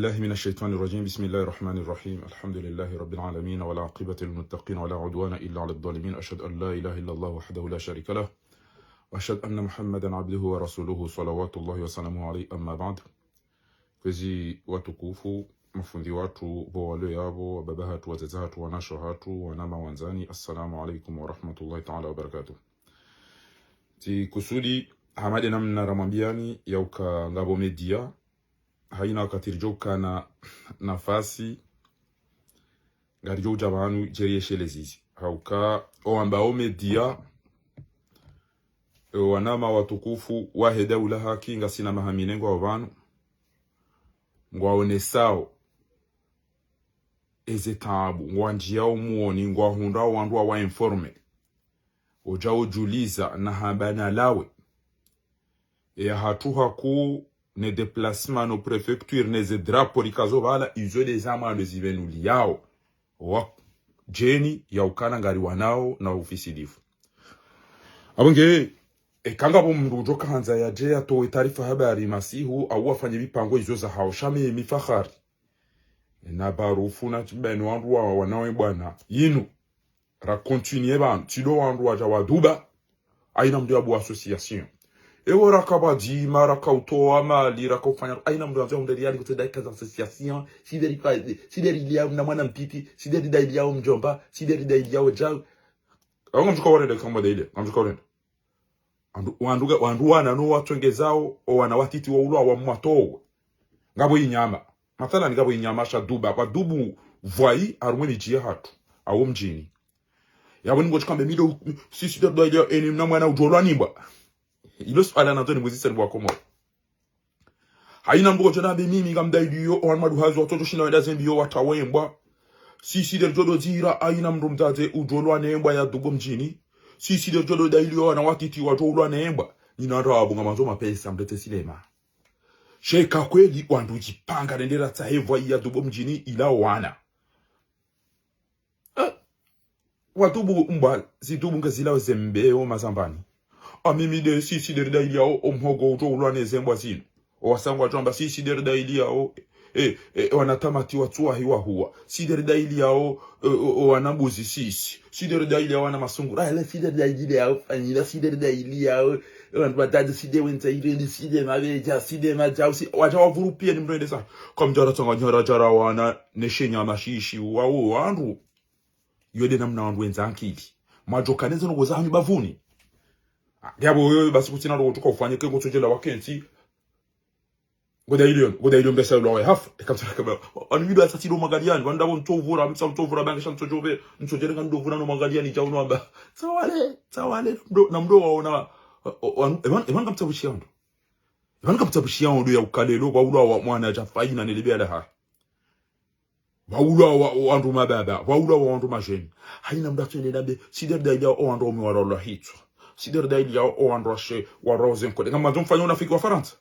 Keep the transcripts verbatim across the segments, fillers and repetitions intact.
بالله من الشيطان الرجيم. بسم الله الرحمن الرحيم. الحمد لله رب العالمين، والعاقبة للمتقين، ولا عدوان إلا على الظالمين. أشهد أن لا إله إلا الله وحده لا شريك له، وأشهد أن محمدا عبده ورسوله، صلوات الله وسلامه عليه. أما بعد. Kwezi watukufu, mafundi watru, pvo walo yapvo, wababa hatru, wadzadze hatru, wanashe hatru, wanama wandzani, assalamu alaikum wa rahmatullahi ta'ala wa barakatuh. Tsi kusudi, hama de namna ramwambiyani, yauka ngapvo média, haina wakati ridjo ukana nafasi, ngaridjo udja pvanu djeri yeshelezezi. Hauka, owambao média, e, wanama watukufu, wahe daula haki, ngasina maha minne ngwao pvanu, ngwaonesao eze taabu, ngwandjiao mwoni, ngwahundrao wandru wawa informe. Odjao djuliza na hamba na lawe. E ya hatru hakuu ne déplacement no préfecture ne ze drapeau rikazo pvala, izo de zamwando zipvenuliyao wa djeni ya ukana ngariwanao na ufisidifu. Apvo nge, eka ngapvo mndru udjo kahandza yadje yatowe taarifa habari masihu, au wafanye mipango izo zahao, sha mi mi Fahari, na Barufu na Tibeni wandru wa, wanao e bwana yinu. Ra continuer pvanu, tsi ndo wandru wadja waduba, haina mndru yapvo association. Ewo raka pvwadzima, raka utowa mali, raka ufanya, haina mndru yandza hundre riyali kutsi daika za association, tsi nde ripva, tsi nde riliyao mna mwana mtiti, tsi nde ridailiyao mdjomba, tsi nde ridailiyao djau. Awo ngamdjuka warende kamba daile, ngamdjuka warende. Wandru, wandru, wandru wana no watsongezao, o wana watiti wa ulwa wa mwatowe. Ngapvo inyama. Mathalani ngapvo inyama sha duba, pvwa dubu pvwayi harumwa emidji yahatru, au mdjini. Yapvo ningodjo hamba mi ndo, si, si, ndo, ndo, ndo, eni mna mwana udjo ulwa nembwa. Ilo suala nandzo nimuzise ni wa Komori. Haina mndru ngodjo namba mimi ngamdailiyo, o wana maduhazi watsodjo shinda wenda zembiyo watawe embwa. Si, si, ndo djo ndo dzira, haina mndru mdzadze udjo ulwa nembwa ya dugo mdjini. Si, si, ndo djo ndo dailiyo, wana watiti wadjo ulwa nembwa. Nina ndrabo ngamandzo mapesa, mlete sinema. Sha eka kweli, wandru udjipanga nende ratsahe pvwa iya dubo mdjini ila wana. Eh, wadubu mbwa, zidubu ngezilao ze mbeo mazambani. A mimi nde si, si nde ridailiyao, o mhogo udjo ulwa ne ze mbwa zinu. O wasangwa djomba si, si nde ridailiyao, e, e, wana tamati watsuwahi wahuwa. Si nde ridailiyao, e, o, o wana mbuzi sisi. Si nde ridailiyao wana masungura. Ele si nde ridailiyao fanyila, si nde ridailiyao. E wandru watadze si nde wendza ireli, si nde mabedja, si nde madjau, si, wadja wavuru piya ni mndru ende sa. Kamdjara tsanga nyara djara wana, neshe nyama shishi, wa, o wandru. Yo nde namna wandru wendza ankili. Mwadjo kanenza ndrongo zahanyu bavuni. Ah, yapvo yo, basi kutsina ndrongo tsuka ufanye ke ngotsodjela wakentsi. Ngodailiyo, ngodailiyo mbesa ulwa we hafa. Eka msara kaba. Wanu bido asa tsi ndo mwangaliyani. Wanu ndapvo ntso uvura, msa ntso uvura, bange sha ntso djobe, ntso djere nga ndo uvura no mwangaliyani, djau no amba. Tsawale, tsawale, ndo, na mndro waona. O, o, wanu, e wanu, e wanu kamtsabushi ya ndo. E wanu kamtsabushi ya ndo ya ukalelo, pvwa ulwa wa mwana dja fayina ne lebe ya laha. Pvwa ulwa wa, wa wandru mababa, pvwa ulwa wa wandru madjeni. Haina mndru atsende nambe, si nde ridailiyao o wandru waume warolwa hitswa. Si nde ridailiyao o wandru washe warolwa ze nkode. Ngamandzo mfanya unafiki wa Farantsa.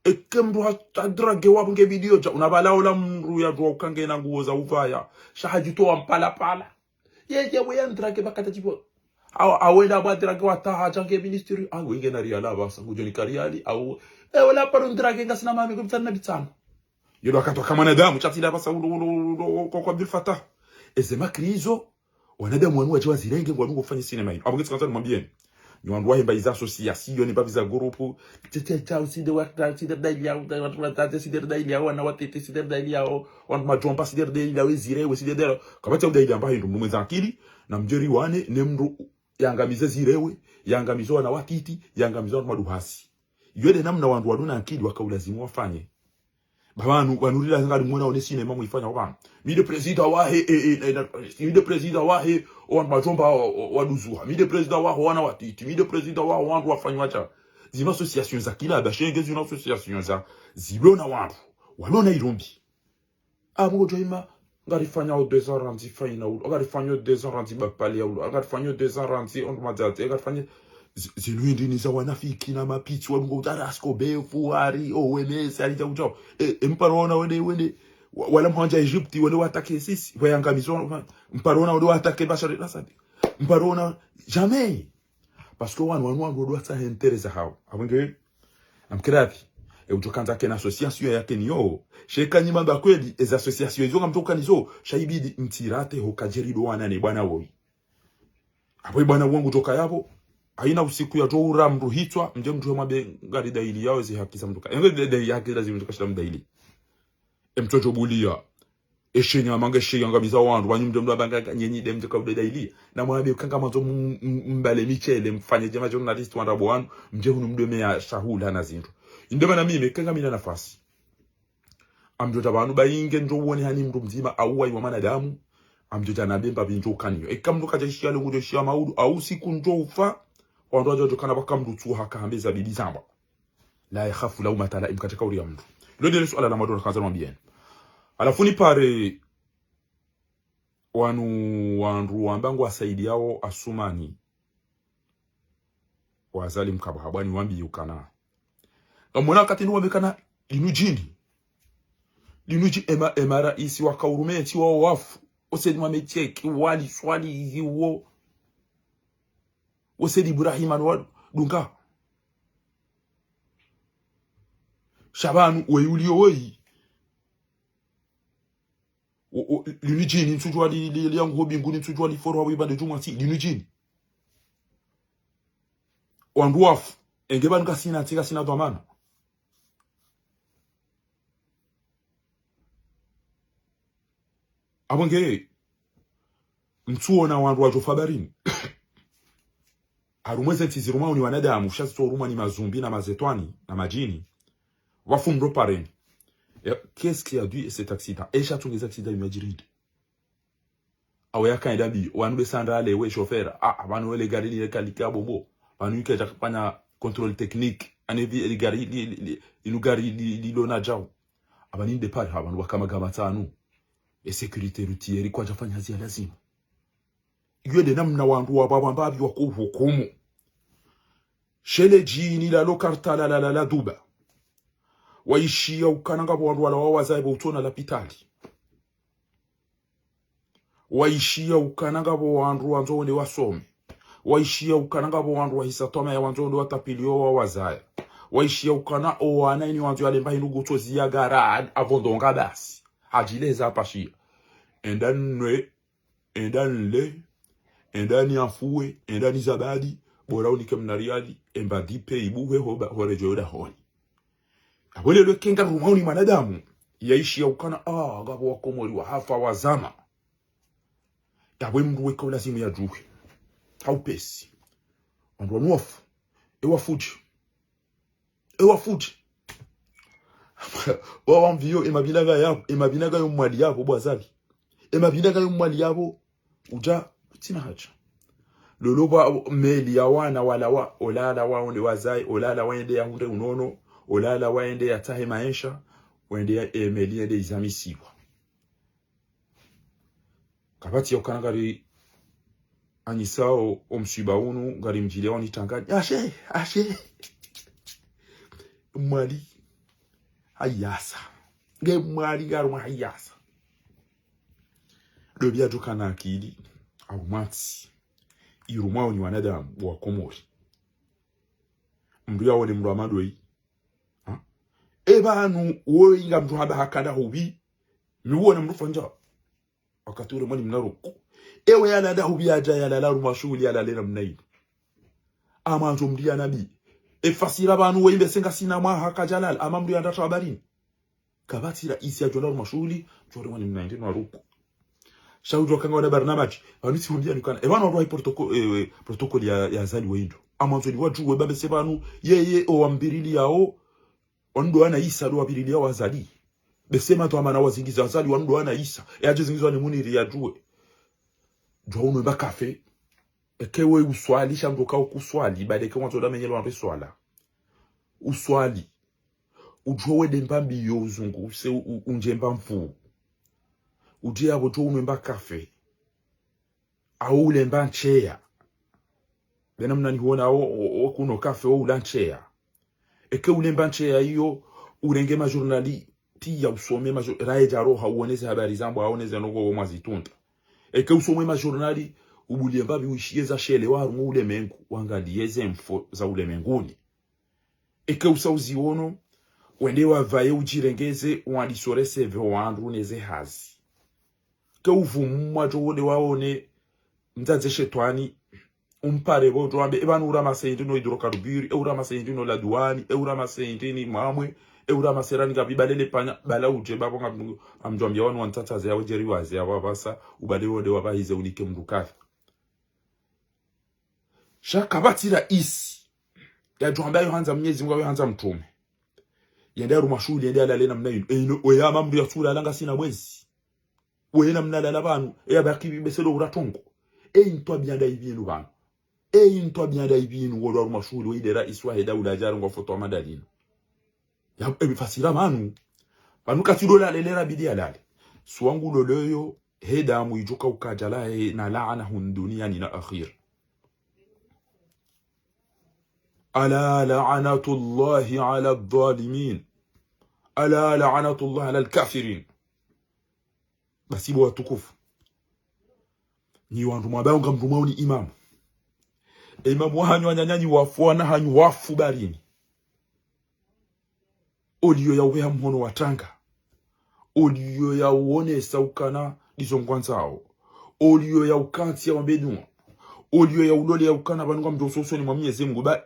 Eke mndru ha, ha drague wa bunge video dja, unapvala ola mndru ya djuwa uka ngena nguo za uvaya. Sha hadjitowa mpala pala. Ye, ye, we ya ndrague bakata djibo. Awa, awenda bwa drague wataha djange ministri. Awe ngena riyali basa, ngudjo nika riyali, awu. E, ola paro ndrague ngasina mami, kumtsana na bitsana. Yo ndo wakati waka mwanadamu, sha tsi nda pvasa ulo, ulo, ulo, ulo, kwa, kwa Abdel Fattah. Eze makri izo, wanadamu wanu wadje wazirenge, ngwanu ngofanya sinema inu. Apvo ngetsi kandza nimwambiyeni. Ni wandru wahemba iza association, ni pvapvi za groupe. Tete djau, si nde wa, si nde ridailiyao, wandru watadze, si nde ridailiyao, wana watiti, si nde ridailiyao, wandru madjomba, si nde ridailiyao, ezirewe, si nde ridailiyao. Kapvatsi udailiya mba hindru, mndru mwendza ankili, na mdjeri wane, ne mndru yangamize zirewe, yangamize wana watiti, yangamize wandru maduhazi. Yo nde namna wandru waluna ankili waka ulazimu wafanye. Ba wanu, wanu rila ngari mwona one sinema mwifanya wa pvanu. Mi nde président wahe, e, e, e, na, mi nde président wahe, o wandru madjomba wa, wa, waduzuha. Mi nde président waho wana watiti. Mi nde président waho wandru wafanywa dja. Zima association za kila, ba shenge zina association za, zilona wandru. Walona ilumbi. Apvo ngodjo ima, ngarifanyao deux ans randzi fayina ulo, ngarifanyao deux ans randzi bapali ya ulo, ngarifanyao deux ans randzi ondru madzadze, ngarifanyao zi-, zinu hindri ni za wanafiki na mapitsi, walungo utara asko befu, hari, O M S, hari djau djau. E, e, mparo ona wende, wende, wa-, wala mwandja Egypte, wende wa attaquer Sisi, wa yangamizo, wa-, mparo ona wende wa attaquer Bashar al-Assad. Mparo ona, jamais. Parce que wanu, wanu, wanu, wandru watsaha intérêt zahao. Apvo nge, namkirabi. E udjo kandza kena association yake niyo. Sha eka nyi mamba kweli, ezi association izo ngamdjo kanazo, sha ibidi mtsirate ho kadjeri ndo wana ne bwana woyi. Apvo ibwana wangu djoka yapvo, haina usiku yadjo ura mndru hitswa, mdje mndru mwambe ngari daili yao ezi haki za mndru ka. Enge de, de haki za mndru ka shila mdaili. E mtsodjo buliya. Eshe nyama nge she yangamiza wandru, wanyu mdjo mdru wamba nga nyenyi nde mdjo ka udaili. Na mwambe kanga mwandzo m-, m-, mbale mishele, mfanye dje ma journaliste wandrabo wanu, mdje hunu mdwe meya shahula na zindru. Inde mana mimi, kanga mina nafasi. Amdjo dja pvanu ba inge ndjo wone hani mndru mdzima, au wayi wa mwanadamu, amdjo dja na bemba pvi ndjo kaniyo. Eka mndru kadja ishiya le ngudjo ishiya maudu, au siku ndjo ufa, wandru wadjo djo kana pvaka mndru tsu haka hambe za bibi zamba. La yakhafu laumata laim, katsika uriya mndru. Lo ndele suala la mwandzo nakandza namwambiyeni. Halafu nipare wanu wandru wamba ngwasaidiyao Asumani. Wazali mkabwa habwani wambi yukana. Ngamwona wakati nuwambe kana linu djini. Linu dji ema, ema raisi wa kaurumenti wao wafu. Oseni wa mecheki, wali, swali, hiwo. Oseni Ibrahima no wa dunga. Sha pvanu, weyi uliyo weyi. O, o, linu djini, ntsudjuwa li, li, li yangu ho mbinguni, ntsudjuwa li foro habu ibande djumwa tsi, linu djini. Wandru wafu, enge pvanu kasina, tsi kasina dhwamana. Apvo nge, mtsuona wandru wadjofa baharini. Harumwa eze ntsi zirumwao ni wanadamu, sha zitso rumwa ni mazumbi na mazetwani na madjini. Wafu mndro pareni. Eh, qu'est-ce qui a dû cet accident? Esha tsunge ze accident imagine. Awe yakaenda mbiyo, wanu be sandale we chauffeur. Ah, pvanu wele gari lile kalika bombo. Pvanu ike djakapvanya contrôle technique. Ane vi, li gari li, li, li, inu gari li, li lona djau. Apvanu nde pare, apvanu wakama gama tsanu. E sécurité routière kwadjafanya hazi ya lazima. Iyo nde namna wandru wa baba mbabi wakuhukumu. She le djini la lo Kartala la, la, la duba. Waishiya ukana ngapvo wandru wala wawazaye bo utsona lapitali. Waishiya ukana ngapvo wandru wandzo wende wasome. Waishiya ukana ngapvo wandru wahisa twamaya wandzo wende watapiliyo wawazaye. Waishiya ukana owana ini wandzo yalemba hinu gutso ziyagara apvo ndonga basi. Hadjileza apvashiya. Enda nwe, enda nle, enda ni afuwe, enda ni zabadi, bora unike mna riyali, emba dipe ibuwe hoba, horedjeyo dahoni. Apvo lelo eka ngarumwao ni mwanadamu, yaishiya ukana, ah, ngapvo wakomori wahafa wazama. Yapvo mndru weka ulazimu yadjuwe. Haupesi. Wandru wanu wafu. E wafu dje. E wafu dje. Wawambiyo, e mapvina ngayo, e mapvina ngayo Mwali yapvo, bo Azali. E mapvina ngayo Mwali yapvo, udja, utsina hadja. Lolo pvwa meli ya wana wala wa, olala wa onde wazaye, olala wa ende yahundre unono, olala wa ende yatsahe maesha, wende ya, e meli yende izamisiwa. Kapvatsi ya ukana ngari anyisao omswiba unu, ngari mdjiliya wani tangani. Ashe, ashe. Mwali. Hayasa. Nge Mwali ngarumwa hayasa. Dobi yadjo kana akili. Au matsi. Irumwao ni wanadamu wa Komori. Mndru yawone mndru wa madweyi. Ha? E pvanu, woyi ngamdjo hamba hakana hubi. Mi wona mndru fanya. Wakati ule mwani mna ruku. Ewe yalala hubi yadja yalala harumwa shuhuli yalale namna inu. Ama ndjo mndru ya nabi. E fasira pvanu we imbe senga sina mwaha kadjalala. Ama mndru ya ndrata habarini. Kapvatsi raisi yadjo lala harumwa shuhuli, djore mwani mna indi nwa ruku. Sha udjo kanga wana barnamaji. Pvanu tsi hundi ya nukana. E pvanu wandru wa protoko-, e, protokoli ya, ya Azali we indo. Ama ndjo ni wadjuwe pvambe se pvanu, yeye, owambirili yao, wandru wana Isa ndo wapvirilia wa Azali. Bese matwamana wazingiza Azali wandru wana Isa. E adje zingizwa ni Muniri yadjuwe. Djuwa unwe mba kafe. Eke we uswali, sha mndru ka ukuswali, bade ke wandzo damenyelo wandru swala. Uswali. Udjuwe wende mba mbiyo uzungu, se u-, u-, undje mba mvu. Udje yapvo djuwa unwe mba kafe. Au ule mba ntseya. Bena mna nihuona o, o, o kuno kafe o ula ntseya. Eke ule mba ntseya iyo, urenge majournali, piya usome majo-, raye dja roha uoneze habari zambwa, aoneze noko wo mwazitunda. Eke usome majournali, ubulie mbapvi uishiye za shele wa harumwa ulemengu, wangaliye ze mfo za ulemenguni. Eke usa uziono, Wende wapvaye udjirengeze, wandise o receve wandru neze hazi. Ke uvumwa djo wode waone, mdzadze shetwani, umpare pvo djo wambe, e pvanu uramase hindri no hydrocarbures, e uramase hindri no la douane, e uramase hindri ni mwamwe, e uramase rani ngapvi balele panya, bala udje bapvo nga, ngamdjo wambia wanu wantsatsaze yawe djeri waze yawe wapvasa, ubale wode wapvahize unike mndru kafi. Sha kapvatsi raisi yadjo wamba yo handza Mnyezi Mngu, yo handza mtrume. Yende yarumwa shuhuli, yende yalale namna inu. E inu, oya mamndru ya tsula langa sina mwezi. Oye namna lala pvanu, e yabaki bese do ura trongo. E intwabia nda ipvi inu pvanu. E intwabia nda ipvi inu, wolo warumwa shuhuli, we ide raisi wahe daula djaro ngwa foto wa madalino. Ya, e bifasira pvanu. Pvanu katsi do lale lera bidi yalale. Suwangu loloyo, he damu idjo ka ukadjala he na laana hun duniani na akhira. ألا لعنة الله على الظالمين. ألا لعنة الله على الكافرين. Basi bo watukufu, nyi wandru mwabao ngamndru mwao ni imamu. E imamu wahanyu wananyanyi wafu, wana hanyu wafu barini. Oliyo ya uveha mhono wa tanga. Oliyo ya uonesa ukana ndizo ngwandzao. Oliyo ya ukantsi ya wambe dua. Oliyo ya ulole ya ukana pvanu ngamdjo usoni mwa Mnyezi Mngu ba.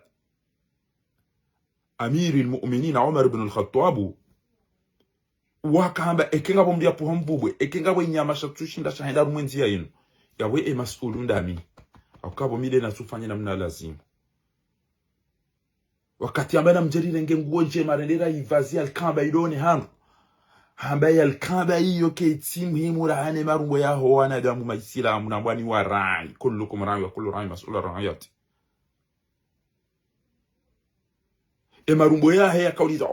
Amiri al-Mu'minin Umar ibn al-Khattab wakamba, eke ngapvo mndru ya puha mvubwe, eke ngapvo inyama sha tsushinda sha henda harumwa endziya inu, yawe e mas'ulu ndami. Hauka pvo mi de na tsufanya namna lazimu. Wakati hamba namdje rirenge nguo ndjema rende raipvazi ya likamba ilo ne hanu. Hamba ya likamba iyo ketsi muhimu rahana e marumbo yaho wanadamu maisilamu na mbwani wa rai. كلكم راع وكل راع مسؤول عن رعيته. E marumbo yahe yakauliza.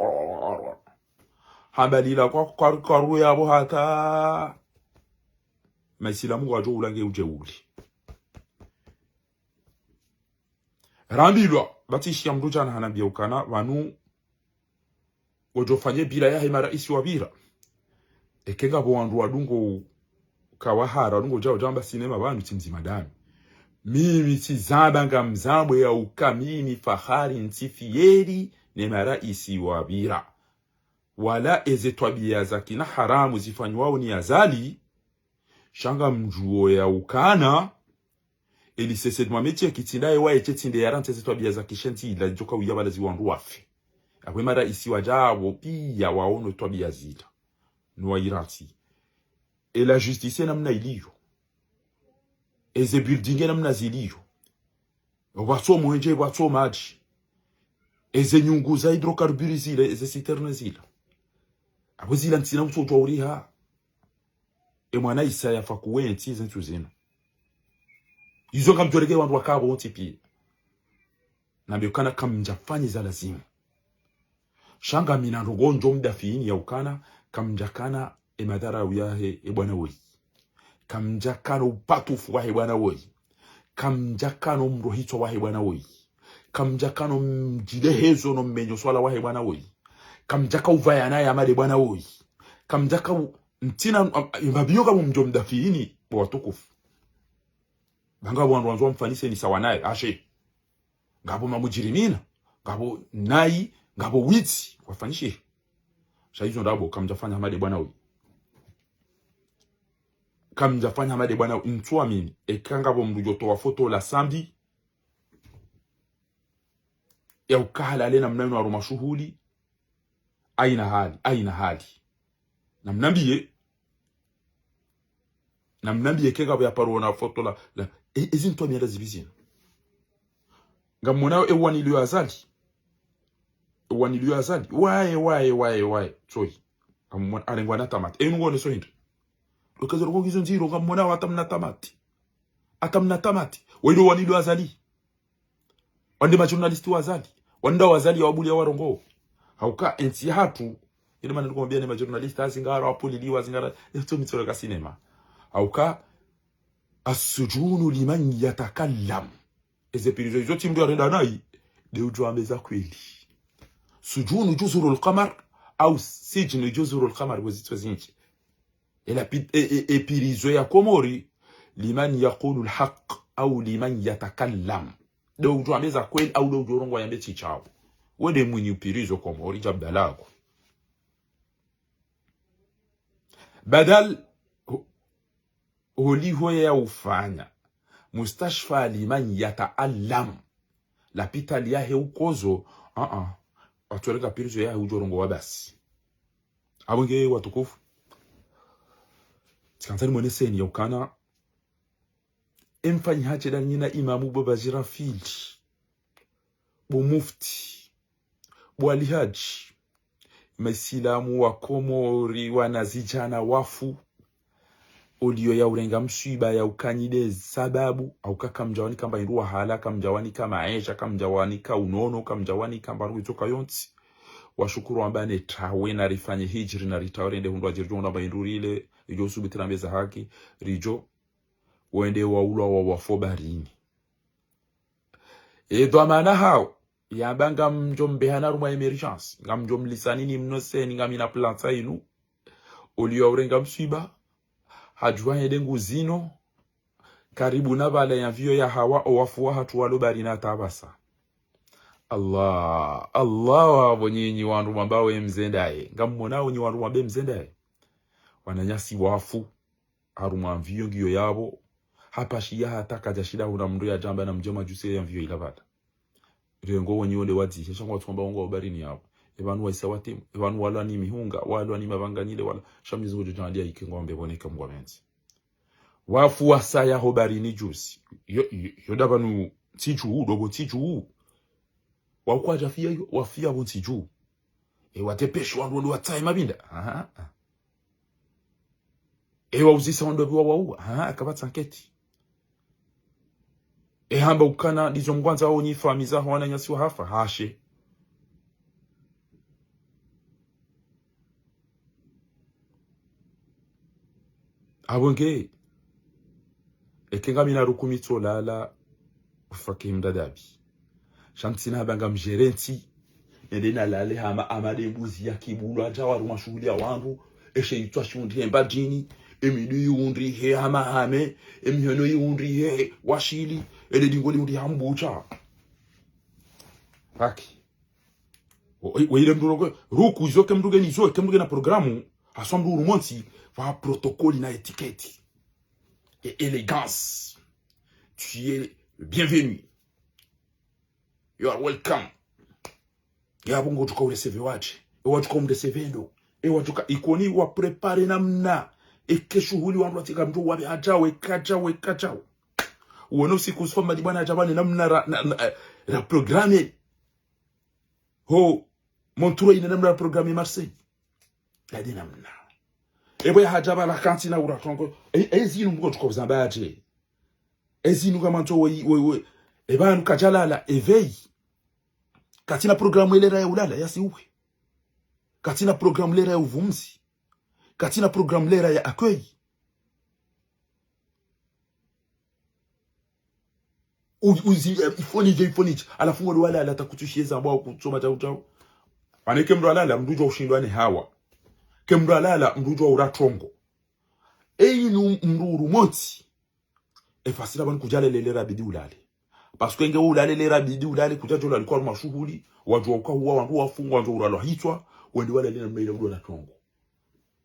Hamba lila kwa, kwa, kwa ruya pvo hata maisilamu ngwadjo ulange udje uli. Rambilwa, batishiya mndru djana hanambia ukana, pvanu, wodjo fanye bila yahe maraisi wapvira. Eke ngapvo wandru wadungo kawahara, wadungo djao djamba sinema pvanu tsi mdzima dami. Mimi tsizamba ngamzambo ya uka mimi fahari ntsi fieri ne maraisi wapvira. Wala eze twabia za kina haramu zifanywao ni Azali, sha ngamdjuo ya ukana, eli sese dmwa metier kitsinda ewa etsetsinde yarantsi eze twabia za kishenzi ila djoka uya pvala ziwandru wafe. Apvo e maraisi wadjapvo piya waono twabia zila. Nuwa irantsi. E la justice namna iliyo. Eze building namna ziliyo. Pvatso mwenje, pvatso madji. Eze nyungu za hydrocarbures zila, eze citerne zila. Apvo zila ntsina utsodjwa uriha. E mwana Isa yafa kuwe ntsi ze ntsu zinu. Izo ngamdjoreke wandru wakapvo wontsi piya. Nambe ukana kamdjafanya za lazimu. Sha ngami na ndrongo ndjo mdafiini ya ukana, kamdjakana e madharau yahe e bwana woyi. Kamdjakana upatufu wahe bwana woyi. Kamdjakana umrohitswa wahe bwana woyi. Kamdjakana mdjilehezo no mmenyo swala wahe bwana woyi. Kamdjaka uvayana ya made bwana woyi. Kamdjaka u-, ntsina, am-, am-, imbabiyo kamdjo mdafiini, bo watukufu. Ba ngapvo wandru wandzo wamfanise ni sawa naye, ashe. Ngapvo mamujirimina, ngapvo nayi, ngapvo witsi, wafanishihe. Sha izo ndrabo, kamdjafanya hama de bwana woyi. Kamdjafanya hama de bwana woyi, ntsuamini. Eka ngapvo mndru djotowa foto la sambi, ya ukahalale namna inu harumwa shuhuli, haina hali, haina hali. Namnambiye, namnambiye ke ngapvo ya paro ona foto la, la, e, ezi ntsuamini nda zipvi zinu. Ngamwonao e wani liyo Azali. E wani liyo Azali. Waye, waye, waye, waye. Tsoyi. Ngamwona, alengwa na tamati. E, inu ngone so hindri. Lokeza rongo ngizo ndziro, ngamwonao hata mna tamati. Hata mna tamati. Wailo wani liyo Azali. Wande majournaliste wa Azali. Wande wa Azali ya wabuliya warongowo. Hauka entsi yahatru. Ile mana ndikomwambia ne majournaliste, zingara wapuliliwa, zingara, eto mitsoro ka sinema. Hauka, السجون لمن يتكلم. Eze prison izo tsi mndru yarenda nayi, de udjo ambe za kweli. سجون جزر القمر, au سجن جزر القمر, bo zitswa zindji. E la pi-, e, e, e prison ya Komori, لمن يقول الحق, au لمن يتكلم. De udjo ambe za kweli, au de udjo rongowa yambe tsi shawo. We de mwinyi prison Komori, djabdalako. Badal ho- holiho ya ufanya mustashfa liman yataalam, lapitali yahe ukozo, aa, watsorenga pirizo yahe udjo rongowa basi. Apvo nge watukufu, tsikandza nimweneseni ya ukana emfanyi hache danyina imamu bo bazira fili, bo mufti, bo alihadji, maislamu wa Komori, wanazidjana wafu, oliyo ya urenga mswiba ya ukanyide sababu, au ka kamdjawanika mba indru wahala, kamdjawanika maesha, kamdjawanika unono, kamdjawanika mba ruwitsoka yontsi. Washukuru wamba ne tawe na rifanye hijri na ritawe rende hundru adjiri djo hundru amba indru rile, ridjo usubutira mbeza haki, ridjo wende waulwa wa wafo barini. E dhwamana hawo, yamba ngamdjo mbehana harumwa emergence, ngamdjo mlisanini mnoseni ngamina plantsa inu, oliyo ya urenga mswiba, hadjuwa hende nguzino, karibu na pvala ya mviyo ya hawa, owafu wahatru walo barini hata pvasa. Allah, Allah wapvo nyinyi wandru mwamba we mzendaye, ngamwona wo nyi wandru mwambe mzendaye. Wananyasi wafu, harumwa mviyo ngiyo yapvo, hapashiya hata kadjashinda huna mndru yadjamba na mdjoma djuse ya mviyo ila pvala. Rengo wenyi wonde wadzihe, sha ngwatsuamba wongo wa barini yapvo. Epvanu waisa watemu, epvanu walwa ni mihunga, walwa ni mapvanganyile, wala, sha Mwenyezi Mungu djo djandja ike ngwambe pvoneka mngwa menzi. Wafu wasaya ho barini juzi. Yo, yo, yo da pvanu ntsi dju, do pvo ntsi dju. Wakwadja fiya yo, wafiya pvo ntsi dju. E watepeshi wandru wandru watsahe mapvinda. Aha, aha. E wauzisa wandru wapiwa wauwa. Aha, akapvatsa nketi. E hamba ukana ndizo mngwandza wo nyi famiyi zaho wananyasi wahafa. Hashe. Apvo nge, eke ngamina ruku mitsolala, ufaki mdadabi. Sha ntsina hamba ngamdjerentsi, nende nalale hama, hama de mbuzi ya kibulwa, dja warumwa shuhuli ya wandru, eshe itswa shihundri he mbadjini, emidu yihundri he hama hame, emihono yihundri he washili, ele dingo lihundri ha mbutsha. Haki. Wo, wo, ile mndru rogo, ruku izo ke mndru geni izo, ke mndru gena programu, haswa mndru urumontsi, pva protocole na étiquette. Et élégance. Tu es le bienvenu. You are welcome. Yapvo ngodjuka urecevoir wadje. E wadjuka umrecevoir ndo. E wadjuka ikoni wa préparer namna. Eke shuhuli wandru watsika mndru wabe hadjawe, kadjawe, kadjawe. Uone usiku usifamba ndi bwana hadja pvane namna ra, na, na, eh, ra programme. Ho, Montreux ine namna ra programme Marseille. Yadi namna. Epvo ya hadja pvala kantsi na ura trongo. E, ezinu mngodjuka uzamba yadje. Ezinu kamanto we, we, we. Epvanu kadjalala, éveil. Katsina programu lera ya ulala, yasi uwe. Katsina programu lera ya uvumzi. Katsina programu lera ya accueil. U, uzi, eh, ifonije, ifonije. Halafu ngwendo walala takutsushiye zambwa kutsoma tau tau. Wane ke mndru alala, mndru udjuwa ushindwa ne hawa. Ke mndru alala, mndru udjuwa ura trongo. Eyinu mndru urumontsi. Efasila pvanu kudjalele lera bidi ulale. Parce que nge ulale lera bidi ulale, kudjadjo lale kwa harumwa shuhuli, wadjuwa uka huwa wandru wafungwa, wadjuwa uralwa hitswa, wende walale namna ile udjo na trongo.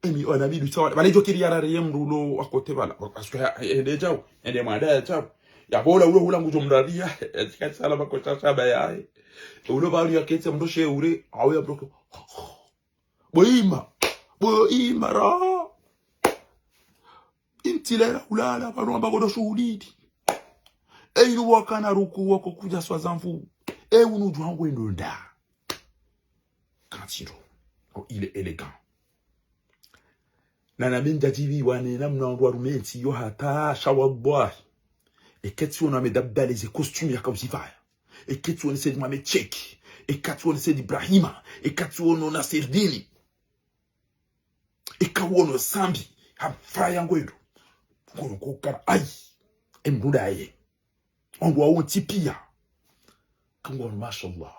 Emi, wana bidu tsawa, pvale djo kiri yarare ye mndru ulo wakote pvala. Parce que ya, ende djau, ende mwanda ya djau. Ya bola ulo hula ngudjo mraria, ya tsika tsala makosha shaba yahe. Ulo pvanu ya ketse mndru she ure, awe ya broko. Bo ima, bo ima ra. Intsi lera ulala, pvanu amba kodo shuhulidi. Eyinu wakana ruku wako kudja swaza mvu. E unu djuwa ngwendo nda. Kantsi ndo. Oh, il est élégant. Na na mi ndjadjiviwa ne namna wandru warumontsi yo hata sha wallahi. Eketsi wono Ahmed Abdallah ze costume yaka uzivaya. Eketsi wono Said Mohamed Cheikh. Ekatsi wono Said Ibrahima. Ekatsi wono Naserdine. Eka wono Sambi. Hafaya ngwendo. Ngono kokara. Ayi. Embuda ye. Wandru wawontsi piya. Kangwano, mashallah.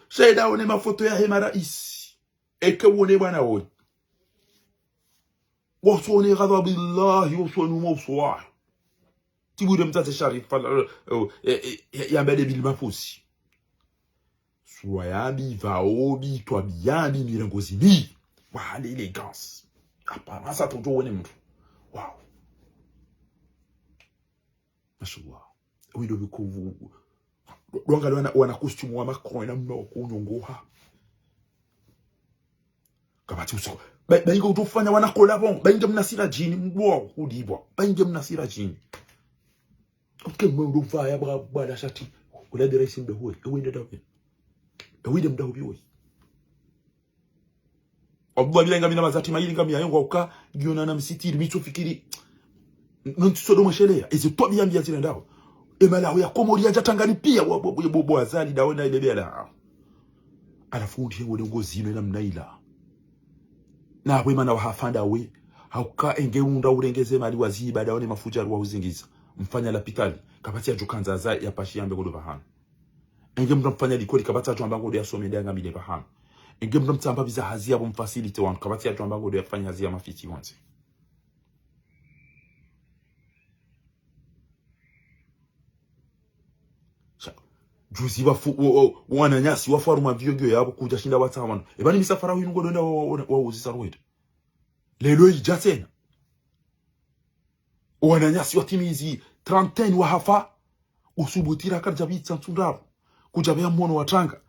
Sheda wone mafoto yahe maraisi. Eke wone bwana wone. Wosone ghadhabillahi, wosone umwa uso wahe. Tibure mtsatse Sharif, fala, eh, eh, eh, yamba de bili mafusi. Sura yambi, pvao mbi, twabiya mbi, mirengozi mbi. Wahala élégance. Apparence hata udjo wone mndru. Wow. Mashallah. Ewe ndo biko vu-, ndo angalia wana, wana costume wa Macron, ena mna wa kunyongoha. Kapvatsi usiku. Ba, ba inge utofanya wana collabo. Ba inge mna sira djini, mbwa, kudibwa. Ba inge mna sira djini. Oke mwe ndo vaya bwa, bwa la shati. Ula de raisi mbe huwe. Ewe nde dawe. Ewe nde mda hubi we. Abdallah bila ngamina mazati mayili ngamina yongo uka, ngiona na msitiri, mitsofikiri. Nonti sodo mwesheleya, ezi twabiya mbi ya zile ndawo. Emalaho ya Komori yadja Tangani piya, wa, wa, wa, wa, wa, Azali, dawe na ile bela. Halafu undi he wole ngozi inu ena mna ila. Na we mana wahafa ndawe. Hauka enge unda urengeze mali waziba, dawe ne mafudjaru wa uzingiza. Mfanya lapitali, kapvatsi yadjo kandza za ya pashi yambe kodo pvahanu. Enge mndru mfanya likoli, kapvatsi yadjo amba ngodo ya some nde ya ngamile pvahanu. Enge mndru mtsamba biza hazi yapvo mfasilite wanu, kapvatsi yadjo amba ngodo ya fanya hazi ya mafiti wonse. Sha, juzi wafu, o, o, wananyasi wafu harumwa viyo ngiyo yapvo kudja shinda watsa wanu. Eba ni misafara winu ngodo nda wa, wa, wa, wa uzisa ruwede. Lelo idja tsena. Wananyasi watimizi trentaine wahafa. Usubutira kadja bitsa ntsundravu. Kudja beya mwono watranga.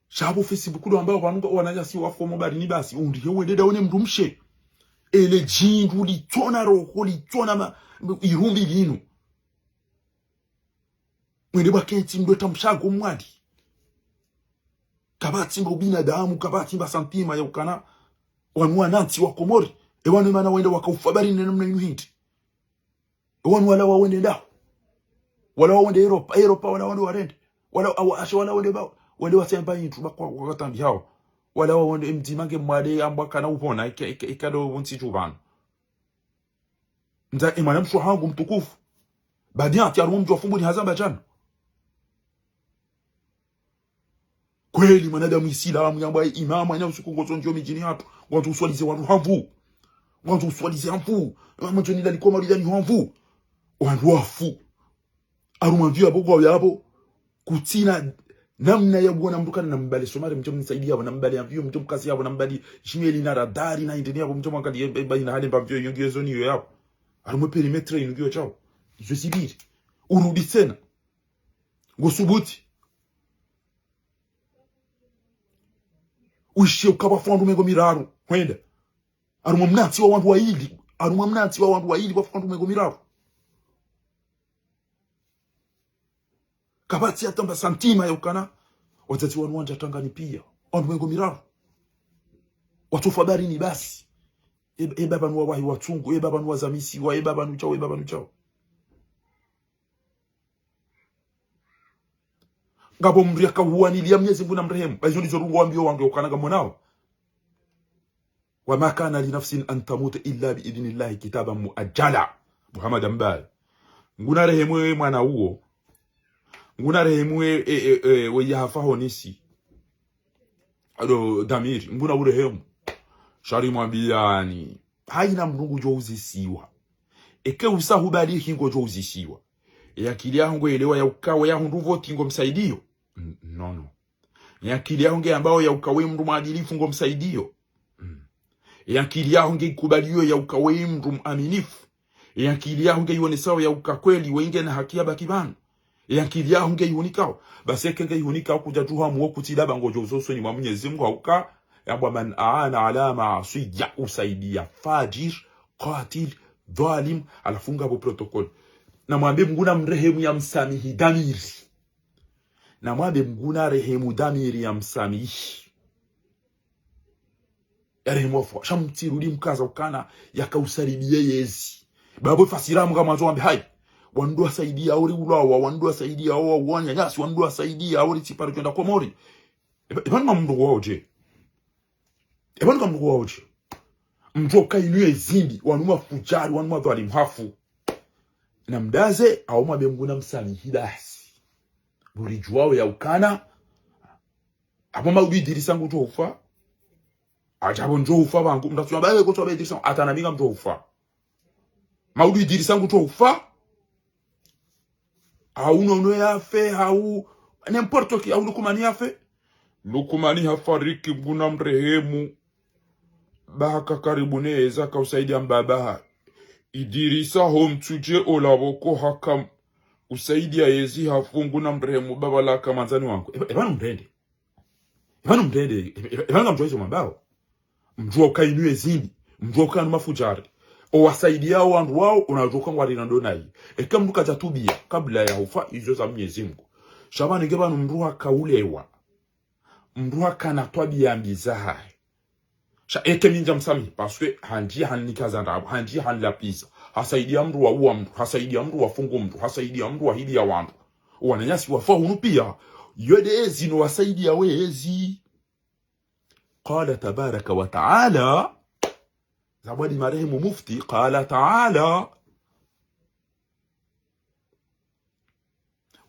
Sha pvo Facebook ndo amba wanu wananyasi wafu mo barini basi. Undi he wende dawe ne mndru mshe. Ele djindru litsona roho, litsona ma, irumbi linu. Mwende bwa kentsi mndwe tamshago mwali. Kapvatsi mba ubinadamu, kapvatsi mba santima ya ukana. Wanu wanantsi wa Komori. E wanu mana wende wakaufa barini ne namna inu hindri. E wanu wala wawende ndaho. Wala wawende Europa, Europa wala wende warende. Wala awa ashe wala wende ba, wende watsemba intru ba kwa, kwa katambi hawo. Wala wawende mdzima nge mwade amba kana upona, ika, ika, ika ndo wontsi tu pvanu. Ndza, e mwana mshe hangu mtukufu. Badi ati harumwa mdji wa Fumbuni hazamba djana. Kweli mwanadamu isilamu yambwa imamu, ena usiku ngozo ndjo midjini hatru. Ngwandzo uswalize wandru ha nvu. Ngwandzo uswalize ha nvu. Mwandzo nila likoma lidjani ha nvu. Wandru wafu. Harumwa mvio yapvo kwa yapvo. Kutsina namna ya bwana mndru kana na mbali somare mdjo mnisaidia yapvo, na mbali ya mvio mdjo mkazi yapvo, na mbali jimeli na radari na indeni yapvo mdjo mwangalie, e, e, ba ina hale mba mvio yongi yezo niyo yapvo. Harumwa périmètre inu ngiyo shawo. Izo zibiri. Urudi tsena. Ngosubuti. Wishe ukapva fwa wandru mengo miraru. Hwenda. Harumwa mnantsi wa wandru wayili. Harumwa mnantsi wa wandru wayili pvwa fwa wandru mengo miraru. Kapvatsi hata mba santima ya ukana. Wadzadze wanu wandja Tangani piya. Wandru mengo miraru. Watsofa barini basi. E, e baba nuwa wahi watsungu. E baba nuwa zamisiwa. E baba nu shawo. E baba nu shawo. Ngapvo mndru yakahuwaniliya Mnyezi Mngu na mrehemu. Ba izo ndizo rungo wambiyo wangu yokana ngamonao. وما كان لنفس أن تموت إلا بإذن الله كتابا مؤجلا. Muhammad Mbaye. Nguna rehemu we mwana uwo. Nguna rehemu we, e, e, e, we yahafa honisi. Ado Damiri. Nguna urehemu. Sha ri mwambiyani. Hayina mndru ngudjo uzisiwa. Eke usa hubali hingo djo uzisiwa. E akili yaho ngo elewa ya uka we yahundru voti ngo msaidiyo. N-, no, no. E akili yaho nge ambao ya uka we mndru mwadilifu ngo msaidiyo. Mm. E akili yaho nge ikubaliyo ya uka we mndru mwaminifu. E akili yaho nge ionesao ya uka kweli we nge na haki ya baki pvanu. E akili yaho nge ihunikao. Basi eke nge ihunikao kudja tuhamu wo kutsi laba ngodjo uzo usoni mwa Mnyezi Mngu ha uka. Yambwa من أعان على معصية, usaidiya fajir, qatil, dhalim, halafu ngapvo protocole. Na mwambe Mngu na mrehemu ya msamihi Damiri. Na mwambe Mngu na rehemu Damiri ya msamihi. Ya rehemu wafu. Sha mtsirudi mkaza ukana yaka usaidiye yezi. Babo fasira mnga mwandzo wambe hayi. Wandru wasaidiya ori ulawa, wandru wasaidiya o wananyasi, wandru wasaidiya ori tsiparo shonda Komori. Eba, eba nunga mndru wawo dje. Eba nunga mndru wawo dje. Mndru ka inu ye zimbi, wanu mafujari, wanu madhwalimu hafu. Na mdaze, awo mwambe Mngu na msamihi basi. Buri djuwawo ya ukana. Apvo Maudu Idirisa ngudjo ufa. Adjabo ndjo ufa wangu. Mndru atsuwa baye kotsuwa baye Idirisa. Ata na mi ngamdjo ufa. Maudu Idirisa ngudjo ufa. Hau Nono yafe, hau n'importe qui, hau Lukumani yafe. Lukumani hafariki, Mngu na mrehemu. Baha ka karibu ne yezi haka usaidia mbaba ha. Idirisa ho mtsudje ola pvoko haka usaidia yezi ha Mngu na mrehemu baba la haka mwandzani wangu. Eba, eba numrende. Eba numrende. Eba, eba, eba ngamdjuwa izo mwambao. Mdjuwa uka inu yezi ni. Mdjuwa uka inu mafudjari. Owasaidia wandru wao, unadjuwa uka ngwarina ndo nayi. Eka mndru kadja tubia, kabla ya hufa, izo za Mnyezi Mngu. Sha pvanu nge pvanu mndru haka ulewa. Mndru haka na twabia mbi zahahe. Sha eke mi ndja msamihi, parce que handji haninika za ndrabo, handji hanilapviza. Hasaidia mndru wa uwa mndru, hasaidia mndru wa fungu mndru, hasaidia mndru wa hidia wandru. Wananyasi wafa hunu pia. Yo nde yezi no wasaidia wezi. قال تبارك وتعالى. Zabwadi marehemu mufti, قال تعالى.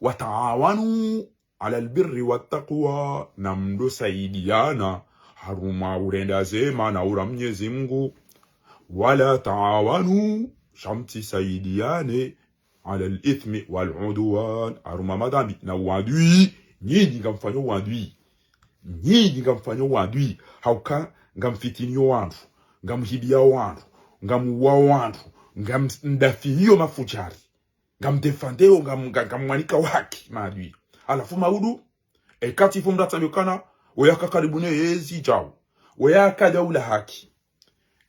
وتعاونوا على البر والتقوى, na mdo saidiana harumwa urenda zema na ura Mnyezi Mngu. ولا تعاونوا, sha mtsi saidiane, على الإثم والعدوان, harumwa madhambi na uadui. Nyinyi ngamfanyo uadui. Nyinyi ngamfanyo uadui. Hauka ngamfitinio wandru, ngamhibiao wandru, ngamuwao wandru, ngamdafiio mafudjari. Ngamdefandeo, ngam-, nga-, ngamwanika wa haki, maadui. Halafu maudu, eka tsi fu mndru atsambe ukana, weya ka karibu ne yezi djau. Weya ka djaula haki.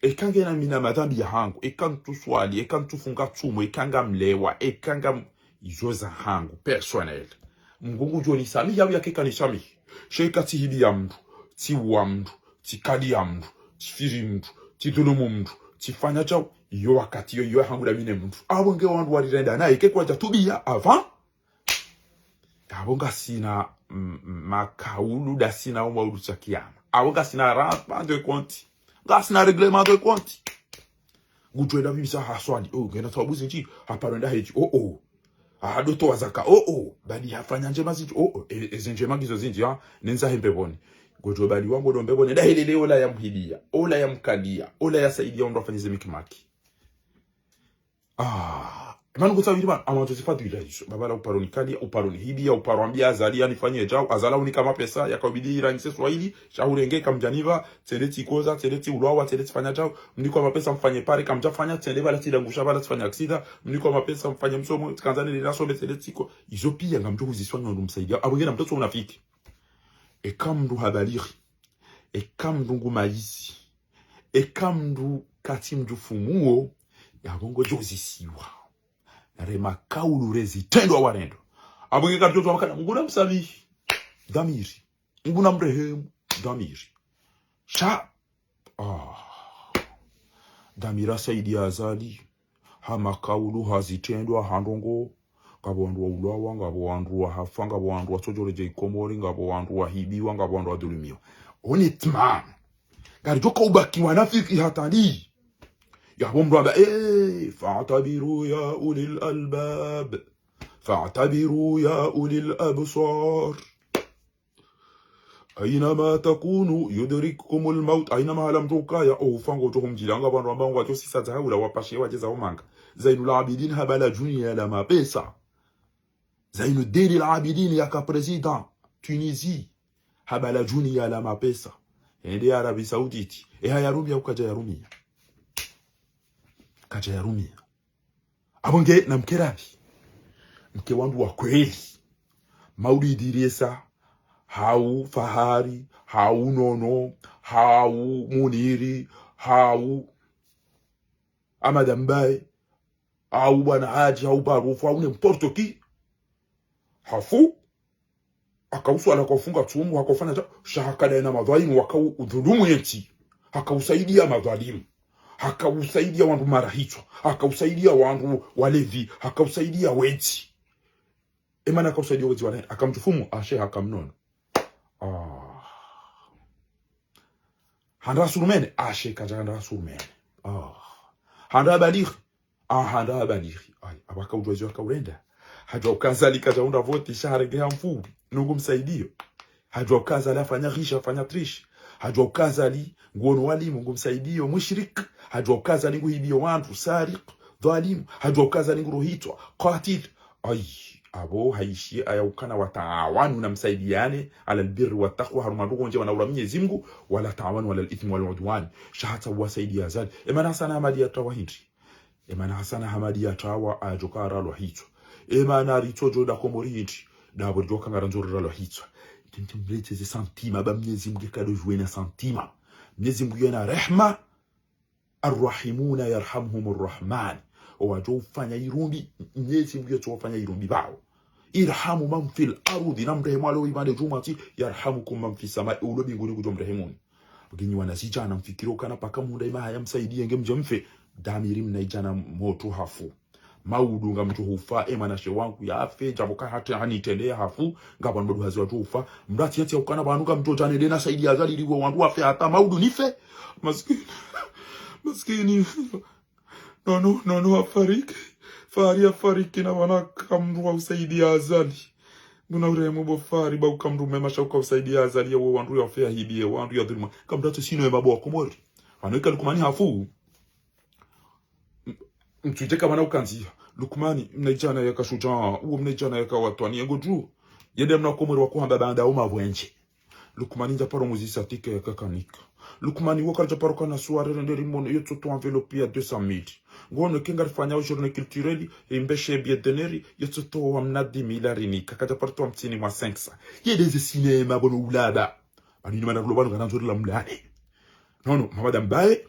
Eka ngena mi na madhambi ya hangu, eka ntsu swali, eka ntsu funga tsumu, eka ngamlewa, eka ngam-, izo za hangu, personnel. Mngu ngudjo nisamihi au yake ka nisamihi. Sha eka tsi hibiya mndru, tsi uwa mndru, tsi kadiya mndru, tsi firi mndru, tsi dhulumu mndru, tsi fanya djau, iyo wakati iyo, iyo ya hangu dami ne mndru. Apvo nge wandru warirenda nayi, eke kwadja tubiya, avant. Apvo ngasina, mm, mm, makaulu dasina omaudu sha kiyama. Apvo ngasina rendre compte. Ngasina règlement de compte. Ngudjo enda pvipvisa haswali. Oh, ngena thawabu zindji. Haparo enda hedji. Oh, oh. Hadotowa zaka. Oh, oh. Badi hafanya ndjema zindji. Oh, oh. E-, eze ndjema ngizo zindji, ha. Nendza he mbepvoni. Ngudjo badi wangu ndo mbepvoni. Enda helele ola ya mhibiya. Ola ya mkaliya. Ola ya saidiya ondro afanye ze mikimaki. Ah, emana kutsawiri bana, amantso zifadhwila izo. Baba la uparo nikaliya, uparo nihibiya, uparo ambiya Azali yanifanye djau, Azali unika mapesa, yakaubidi irangise Swahili, sha hurenge kamdjanipva, tsende tsikoza, tsende tsiulwawa, tsende tsifanya djau, mnikwa mapesa mfanye pare, kamdjafanya, tsende pvala tsidangusha, pvala tsifanya aksida, mnikwa mapesa mfanye msomo, tsikandza nende nasome, tsende tsiko. Izo piya ngamdjo huziswa nyo ndo msaidiya, apvo ngena mtotso unafiki. Eka mndru habalighi, eka mndru ngu mayizi, eka mndru katsi mdjufumuo, yapvo ngodjo zisiwa. Re makaulu re zitrendwa warendwa. Apvo nge karidjo twa makana, Mngu na msamihi. Dhamiri. Mngu na mrehemu. Dhamiri. Sha. Ah. Dhamira saidiya Azali. Ha makaulu, ha zitrendwa, ha ndrongo. Ngapvo wandru waulwawa, ngapvo wandru wahafa, ngapvo wandru watsodjoredjeyi Komori, ngapvo wandru wahibiwa, ngapvo wandru wadhulumiwa. Honnêtement. Ngaridjo ka ubaki wanafiki hata lini? Yapvo mndru amba, eh, فاعتبروا يا أولي الألباب. فاعتبروا يا أولي الأبصار. أينما تكونوا يدرككم الموت. Haina mahala mndru ukaya, o ufa ngodjo humdjiliya. Ngapvo wandru wamba ngwadjo sisa dza haula wapashe wadje za umanga. Zainul Abidin habala djuni yala mapesa. Zainudine Abidin yaka président Tunisie. Habala djuni yala mapesa. Hende Arabie Saoudite. Eha yarumiya au kadja yarumiya? Kadja yarumiya. Apvo nge namke rabi. Mke wandru wa kweli. Maulidi Idrisa, hau Fahari, hau Nono, hau Muniri, hau Amada Mbaye, hau Bwana Hadji, hau Barufu, hau n'importe qui. Hafu, haka uswala, haka ufunga tsumu, haka ufanya djau, sha haka dai na madhwalimu, waka u-, udhulumu yentsi. Haka usaidiya madhwalimu. Haka usaidiya wandru marahitswa. Haka usaidiya wandru walevi. Haka usaidiya wetsi. Emana haka usaidiya wetsi wale. Haka mdjufumu, ashe haka mnono. Ah. Handa asurumene, ashe kadja handa asurumene. Ah. Handa abalighi, ah, handa abalighi. Ay, apvo haka udjuwa izo haka urenda. Hadjuwa uka Azali kadja hundra voti, sha harenge ha mfuu. Nungu msaidiyo. Hadjuwa uka Azali hafanya ghish, hafanya triche. Hadjuwa uka Azali nguono walimu, ngu msaidiyo, mushrik. Hadjuwa uka Azali nguhibiyo wandru, sariq, dhwalimu. Hadjuwa uka Azali ngurohitswa, qatil. Ay, Apvo hayishiye aya ukana: وتعاونوا, namsaidiane, على البر والتقوى, harumwa ndrongoo ndjema na uria Mnyezi Mngu, ولا تعاونوا على الإثم والعدوان. Sha hata wasaidiya Azali. Emana Hassan Hamadi yatrawa hindri? Emana Hassan Hamadi yatrawa, adjoka ralwa hitswa. Emana ritso djo da Komori hindri? Dapvo ridjoka ngarandzo ralwa hitswa. Nti mlete ze santima, ba Mnyezi Mngu kadojwena santima. Mnyezi Mngu yena rehma. الراحمون يرحمهم الرحمن. Owadjo ufanya irumbi, Mnyezi Mngu yetso wafanya irumbi pvao. ارحموا من في الأرض, namrehemu walo ipvandre djumwa tsi, يرحمكم من في السماء, ulo mbinguni ngudjo mrehemuni. Ngenyi wanazidjana, mfikiri ukana paka mhundra imahaya msaidiye nge mdje mfe. Damiri mnaidjana motru hafu. Maudu ngamdjo hufa, emwanashe wangu yafe, djapvo ka hata hanitrende ya hafu, ngapvo mbadu hazi wadjo hufa. Mdru atsi yetsi ya ukana pvanu ngamdjo djane de nasaidiya Azali riwe wandru wafe hata Maudu nife. Maskini. Maskini. Nono, nono, hafariki. Fahari hafariki na pvana kamdru wa usaidiya Azali. Nguna urehemu bo Fahari, ba uka mdru mwema sha uka usaidiya Azali ya we wandru yafe, yahibiye wandru, yadhuluma. Kamdru atsi sino ema bo wa Komori. Pvanu ika Lukumani hafu. M-, mtsudje kamana ukandziha. Lukumani, mnaidjana yaka shudjaa, uwo mnaidjana yaka watwani, yengo dju. Yende mna Komori wakuhamba banda uma pvwendje. Lukumani ndja paro muzisa tike yaka kanika. Lukumani wo karidja paro kana soirée rende rimono, yetso towa enveloppe ya deux cent mille. Ngono eka ngarifanyao journée culturelle, imbeshe bienteneri, yetso towa mna dix mille arinika, kadja paro towa mtsini mwa cinq cents. Yende ze cinéma bono ulaba. Pvanu inu mana kulo pvanu ngarandzo rila mlane. Nono, Mamada Mbaye,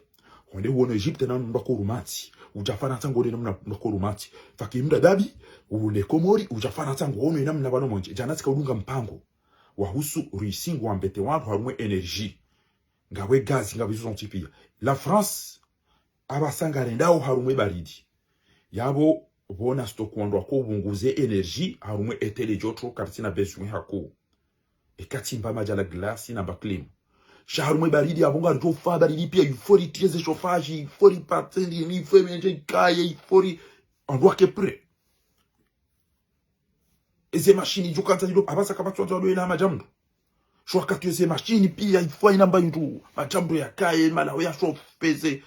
wende uono Egypte na mna mba ko Rumantsi. Udja Farantsa ngone na mna mba ko Rumantsi. Faki mda dabi, ule Komori, udja Farantsa ngone na mna pvanu mondje. Djana tsika udunga mpango. Wahusu Russie ngwambete wandru harumwa énergie. Ngawe gaz, ngawe izo zontsi piya. La France, apvasa ngarendao harumwa baridi. Yapvo, pvona stock wandru wako ubunguze énergie, harumwa été le djoto, karitsina besoin hako. Eka tsi mba madji la glace namba clim. Sha harumwa baridi, apvo ngaridjo ufa baridi piya, il faut ritirer ze chauffage, il faut ripatse ndini, il faut mendje kaye, il faut ri-, wandru wake prêt. Eze machine djo kantsa dilo, apvasa kapvatsi wandru walo ena madjamdru. Sho wakati eze machine piya, il faut ina mba indru, madjamdru yakaye, malaho ya chauffer ze.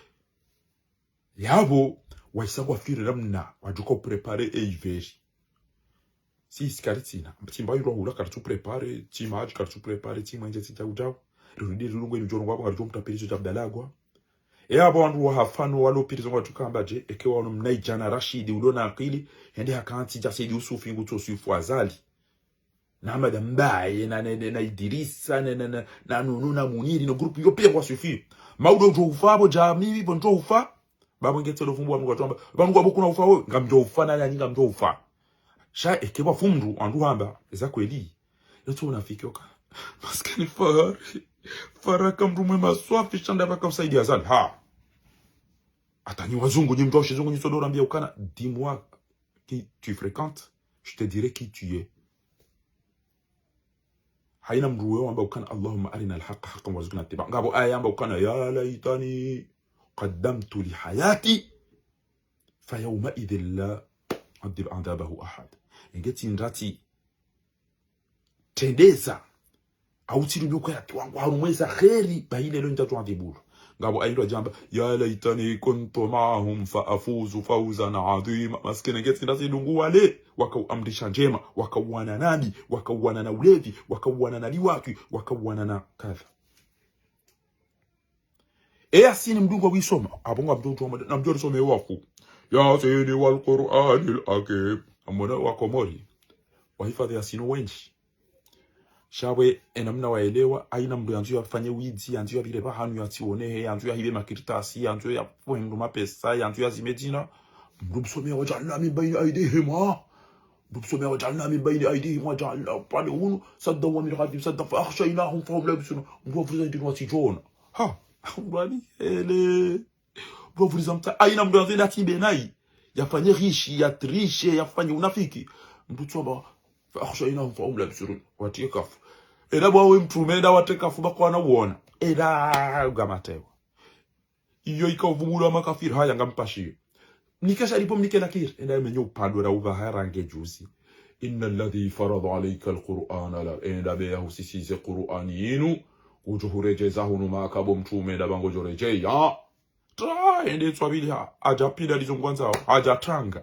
Yapvo, wahisa ngwafikiri namna, wadjuka uprépare e hiver. Si, si karitsina. Tsi mba yulwa hula karitsu prépare, tsi madji karitsu prépare, tsi mwenje, tsi djau djau. Rirudi rilungwe inu djo lungwa, apvo ngaridjo mtra prison dja Abdallah agwa. E apvo wandru wahafa no walo prison ngwadjuka amba dje, eke wano mnaidjana Rashidi, ulo na akili, hende hakantsi dja Saidi Usufi ngutso Usufu Azali. Na Mamada Mbaye, na, na, na, na Idirisa, na, na, na, na Nunu, na Muniri, no groupe yo piya ngwa sufi. Maudu udjo ufa, apvo djami, pvo ndjo ufa. Bapvo ngetselo fumbu wa mngu atwamba. Pvanu ngwapvo kuna ufa we, ngamdjo ufa, na nani ngamdjo ufa. Sha eke pvwa fumndru, wandru hamba, eza kweli. Yetso unafiki oka. Maskini Fahari. Fahari aka mndru mwema swafi sha nda pvaka usaidiya Azali. Ha. Hata nyi wazungu, nyi mndru wa shizungu, nyi tsodo rambiya ukana, dis-moi qui tu fréquentes, je te dirai qui tu es. Hayina mndru wewe wamba ukana, اللهم أرنا الحق حقا وارزقنا اتباعه. Ngapvo aya yamba ukana, يا ليتني قدمت لحياتي فيومئذ لا يعذب عذابه أحد. Enge tsi ndrati trendeza, au tsi lumio kwa yati wangu, harumwa eza kheri, ba ile lo nda tu adhibulu. Ngapvo ayi ndo djamba, يا ليتني كنت معهم فأفوز فوزا عظيما. Maskini, enge tsi ndrati dungu wale, waka uamrisha ndjema, waka uwana nabi, waka uwana na ulevi, waka uwana na liwatwi, waka uwana na kadha. E Yasini mndru ngwa wisoma, apvo ngamdjo utwa mada, namdjo risome wafu. يس والقرآن الحكيم. Amona wa Komori. Wahifadhi Yasini wendji. Sha pvwe, ena mna waelewa, hayina mndru yandzo yafanye widzi, yandzo yapvire pvahanu yatsionehe, yandzo yahibe makartasi, yandzo yafuhe mndru mapesa, yandzo yazime dzina. Mndru msome وجعلنا من بين أيديهم, ha? Mndru msome وجعلنا من بين أيديهم وجعلنا pvale hunu سدا ومن خلفهم سدا فأغشيناهم فهم لا يبصرون. Mndru wavuriza ndini watsidjona. Ha, mndru ali hele. Mndru wavuriza mta, hayina mndru yandzo yende yatsimbe nayi. Yafanye ghishi, yatrishe, yafanye unafiki. Mndru tswamba, فأغشيناهم فهم لا يبصرون. Watriye kafu. Ela pvwa we mtrume, ela watriye kafu, ba kwana uona. Ela ngamatewa. Iyo ika uvubulwa makafiri, haya ngampashiyo. Mnike sha lipvo, mnike nakiri. Enda menye upandwe na upvaha rangu juzi. إن الذي فرض عليك القرآن لا, enda be yahusisize Qur'ani yinu, udjo huredjeza hunu Maka bo mtrume, nda pvangu djo redjeya. Tra, ende tswabili ha, hadja pinda lizo ngwandzao, hadja tranga.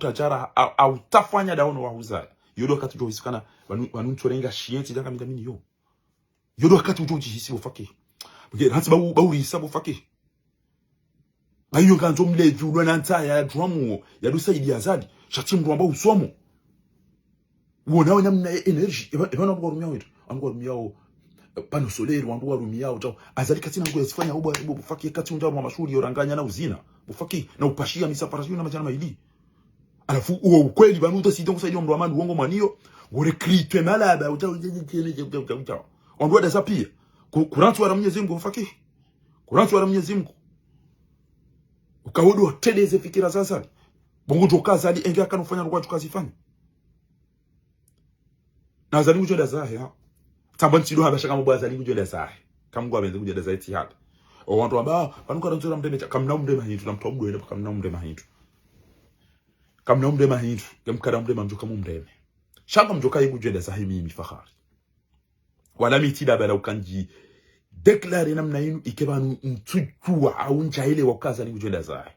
utajara, a, a utafanya daono wa huzaya. Yo ndo wakati udjo hisi kana, pvanu, pvanu ntsorenga shientsi djanga mindamini yo. Yo ndo wakati udjo udjihisi bo Faki. Bwe, hantsi ba u, ba urisa bo Faki. Ba iyo ngandzo mledji ulwa na ntsaya ya djwamu wo, ya ndo saidi ya Azali. Sha tsi mndru amba usomo. Wona wena mna energy. Eba, eba na mndru warumia wetu. Wandru warumia wo, eh, panneau solaire, wandru warumia wo, tao. Azali katsina nguvu ya zifanya, bo, bo, bo Faki, katsi undja mwa mashuhuli yo ranganya na uzina. Bo Faki, na upashia misafara, sijui na madjana mayili. Halafu, uwo ukweli, pvanu uta sidi, ngu saidi wa mndru wa mani, wongo mwaniyo, ngo recruter malaba, uta, uta, uta. Wandru wada za pia. Ku, kuransu wara Mwenyezi Mungu, bo Faki. Kuransu wara Mwenyezi Mungu. Uka wo ndo wa teleze fikira za Azali. Bo ngudjo ka Azali, enge akana ufanya ndrongoo udjo ka zifanya. Na Azali ngudjo enda zahe, ha. Tsamba ntsindo hamba sha kamba bo Azali ngudjo enda zahe. Ka Mngu apvendze ngudjo enda zahe tsi hata. O wandru wamba, pvanu karandzo ra mreme sha, kamna umrema hindru, na mndru wa mdru wende, kamna umrema hindru. Kamna umrema hindru, ke mkara mrema mdjo ka mumreme. Sha ngamdjo ka yi ngudjo enda zahe mimi Fahari. Wala mi tsi daba la uka ndji déclarer namna inu, ike pvanu ntsudjuwa au ndjaelewa uka Azali ngudjo enda zahe.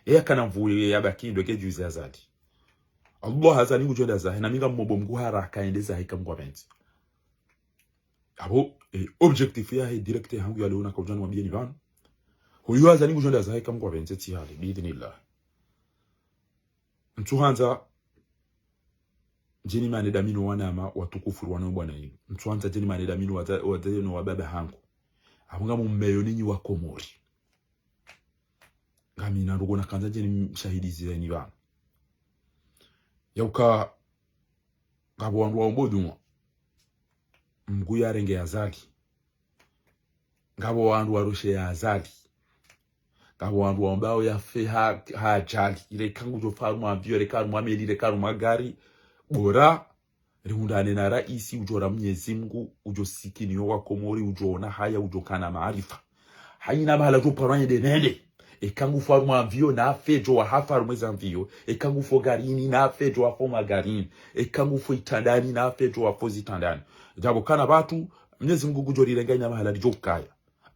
Eya kana mvu ye ya baki ndo ke juzi Azali. Allah, Azali ngudjo enda zahe, na mi ngamomba Mngu haraka yende zahe ka Mngu apvendze. Abo, eh, objectif yahe direct hangu ya leo naka udja nimwambieni pvanu. Hoyo Azali ngudjo enda zahe ka Mngu apvendze tsi hale, biidhnillah. Ntsuhandza djeni mane damino wanama watukufu ri wana bwana yinu. Ntsuhandza djeni mane damino wadza-, wadzadze no wababa hangu. Apvo ngamummeyo ninyi wa Komori. Ngamina ndrongoo nakandza djeni mshahidi zireni pvanu. Yauka ngapvo wandru waombo dua Mngu yarenge Azali. Ngapvo wandru warushe ya Azali. Ngapvo wandru wambao yafe ha, ha ajali. Ile eka ngudjo fa harumwa avion, ile eka harumwa meli, ile eka harumwa gari. Bora rihundrane na raisi, udjo ra Mnyezi Mngu, udjo sikiniyo wa Komori, udjo ona haya, udjo kana maarifa. Haina mahala djo parwa yende nende. Eka ngufa harumwa avion, nafe djo wahafa harumwa eza avion. Eka ngufa garini, nafe djo wafa magarini. Eka ngufa itrandani, nafe djo wafa zitrandani. Djapvo kana pvatsu, Mnyezi Mngu ngudjo rirenga haina mahala ridjo ukaya.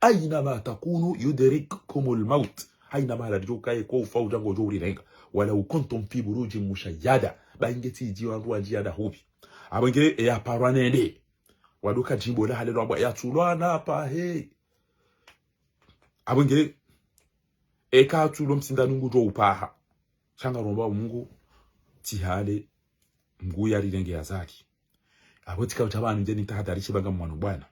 أينما تكونوا يدرككم الموت. Haina mahala ridjo ukaya, ko ufa udja ngodjo urirenga. ولو كنتم في بروج مشيدة. Ba inge tsi dji wandru wa ndjiya ndahupvi. Apvo nge, e, yaparwa nende. Waduka djimbo la halelo amba yatsulwa na pahe. Apvo nge, eka atsulo msindanu ngudjo upaha. Sha ngaromba Mngu, tsi hale, Mngu yarirenge Azali. Apvo tsikao tsapvanu ndjeni tahadhari shibanga mwana bwana.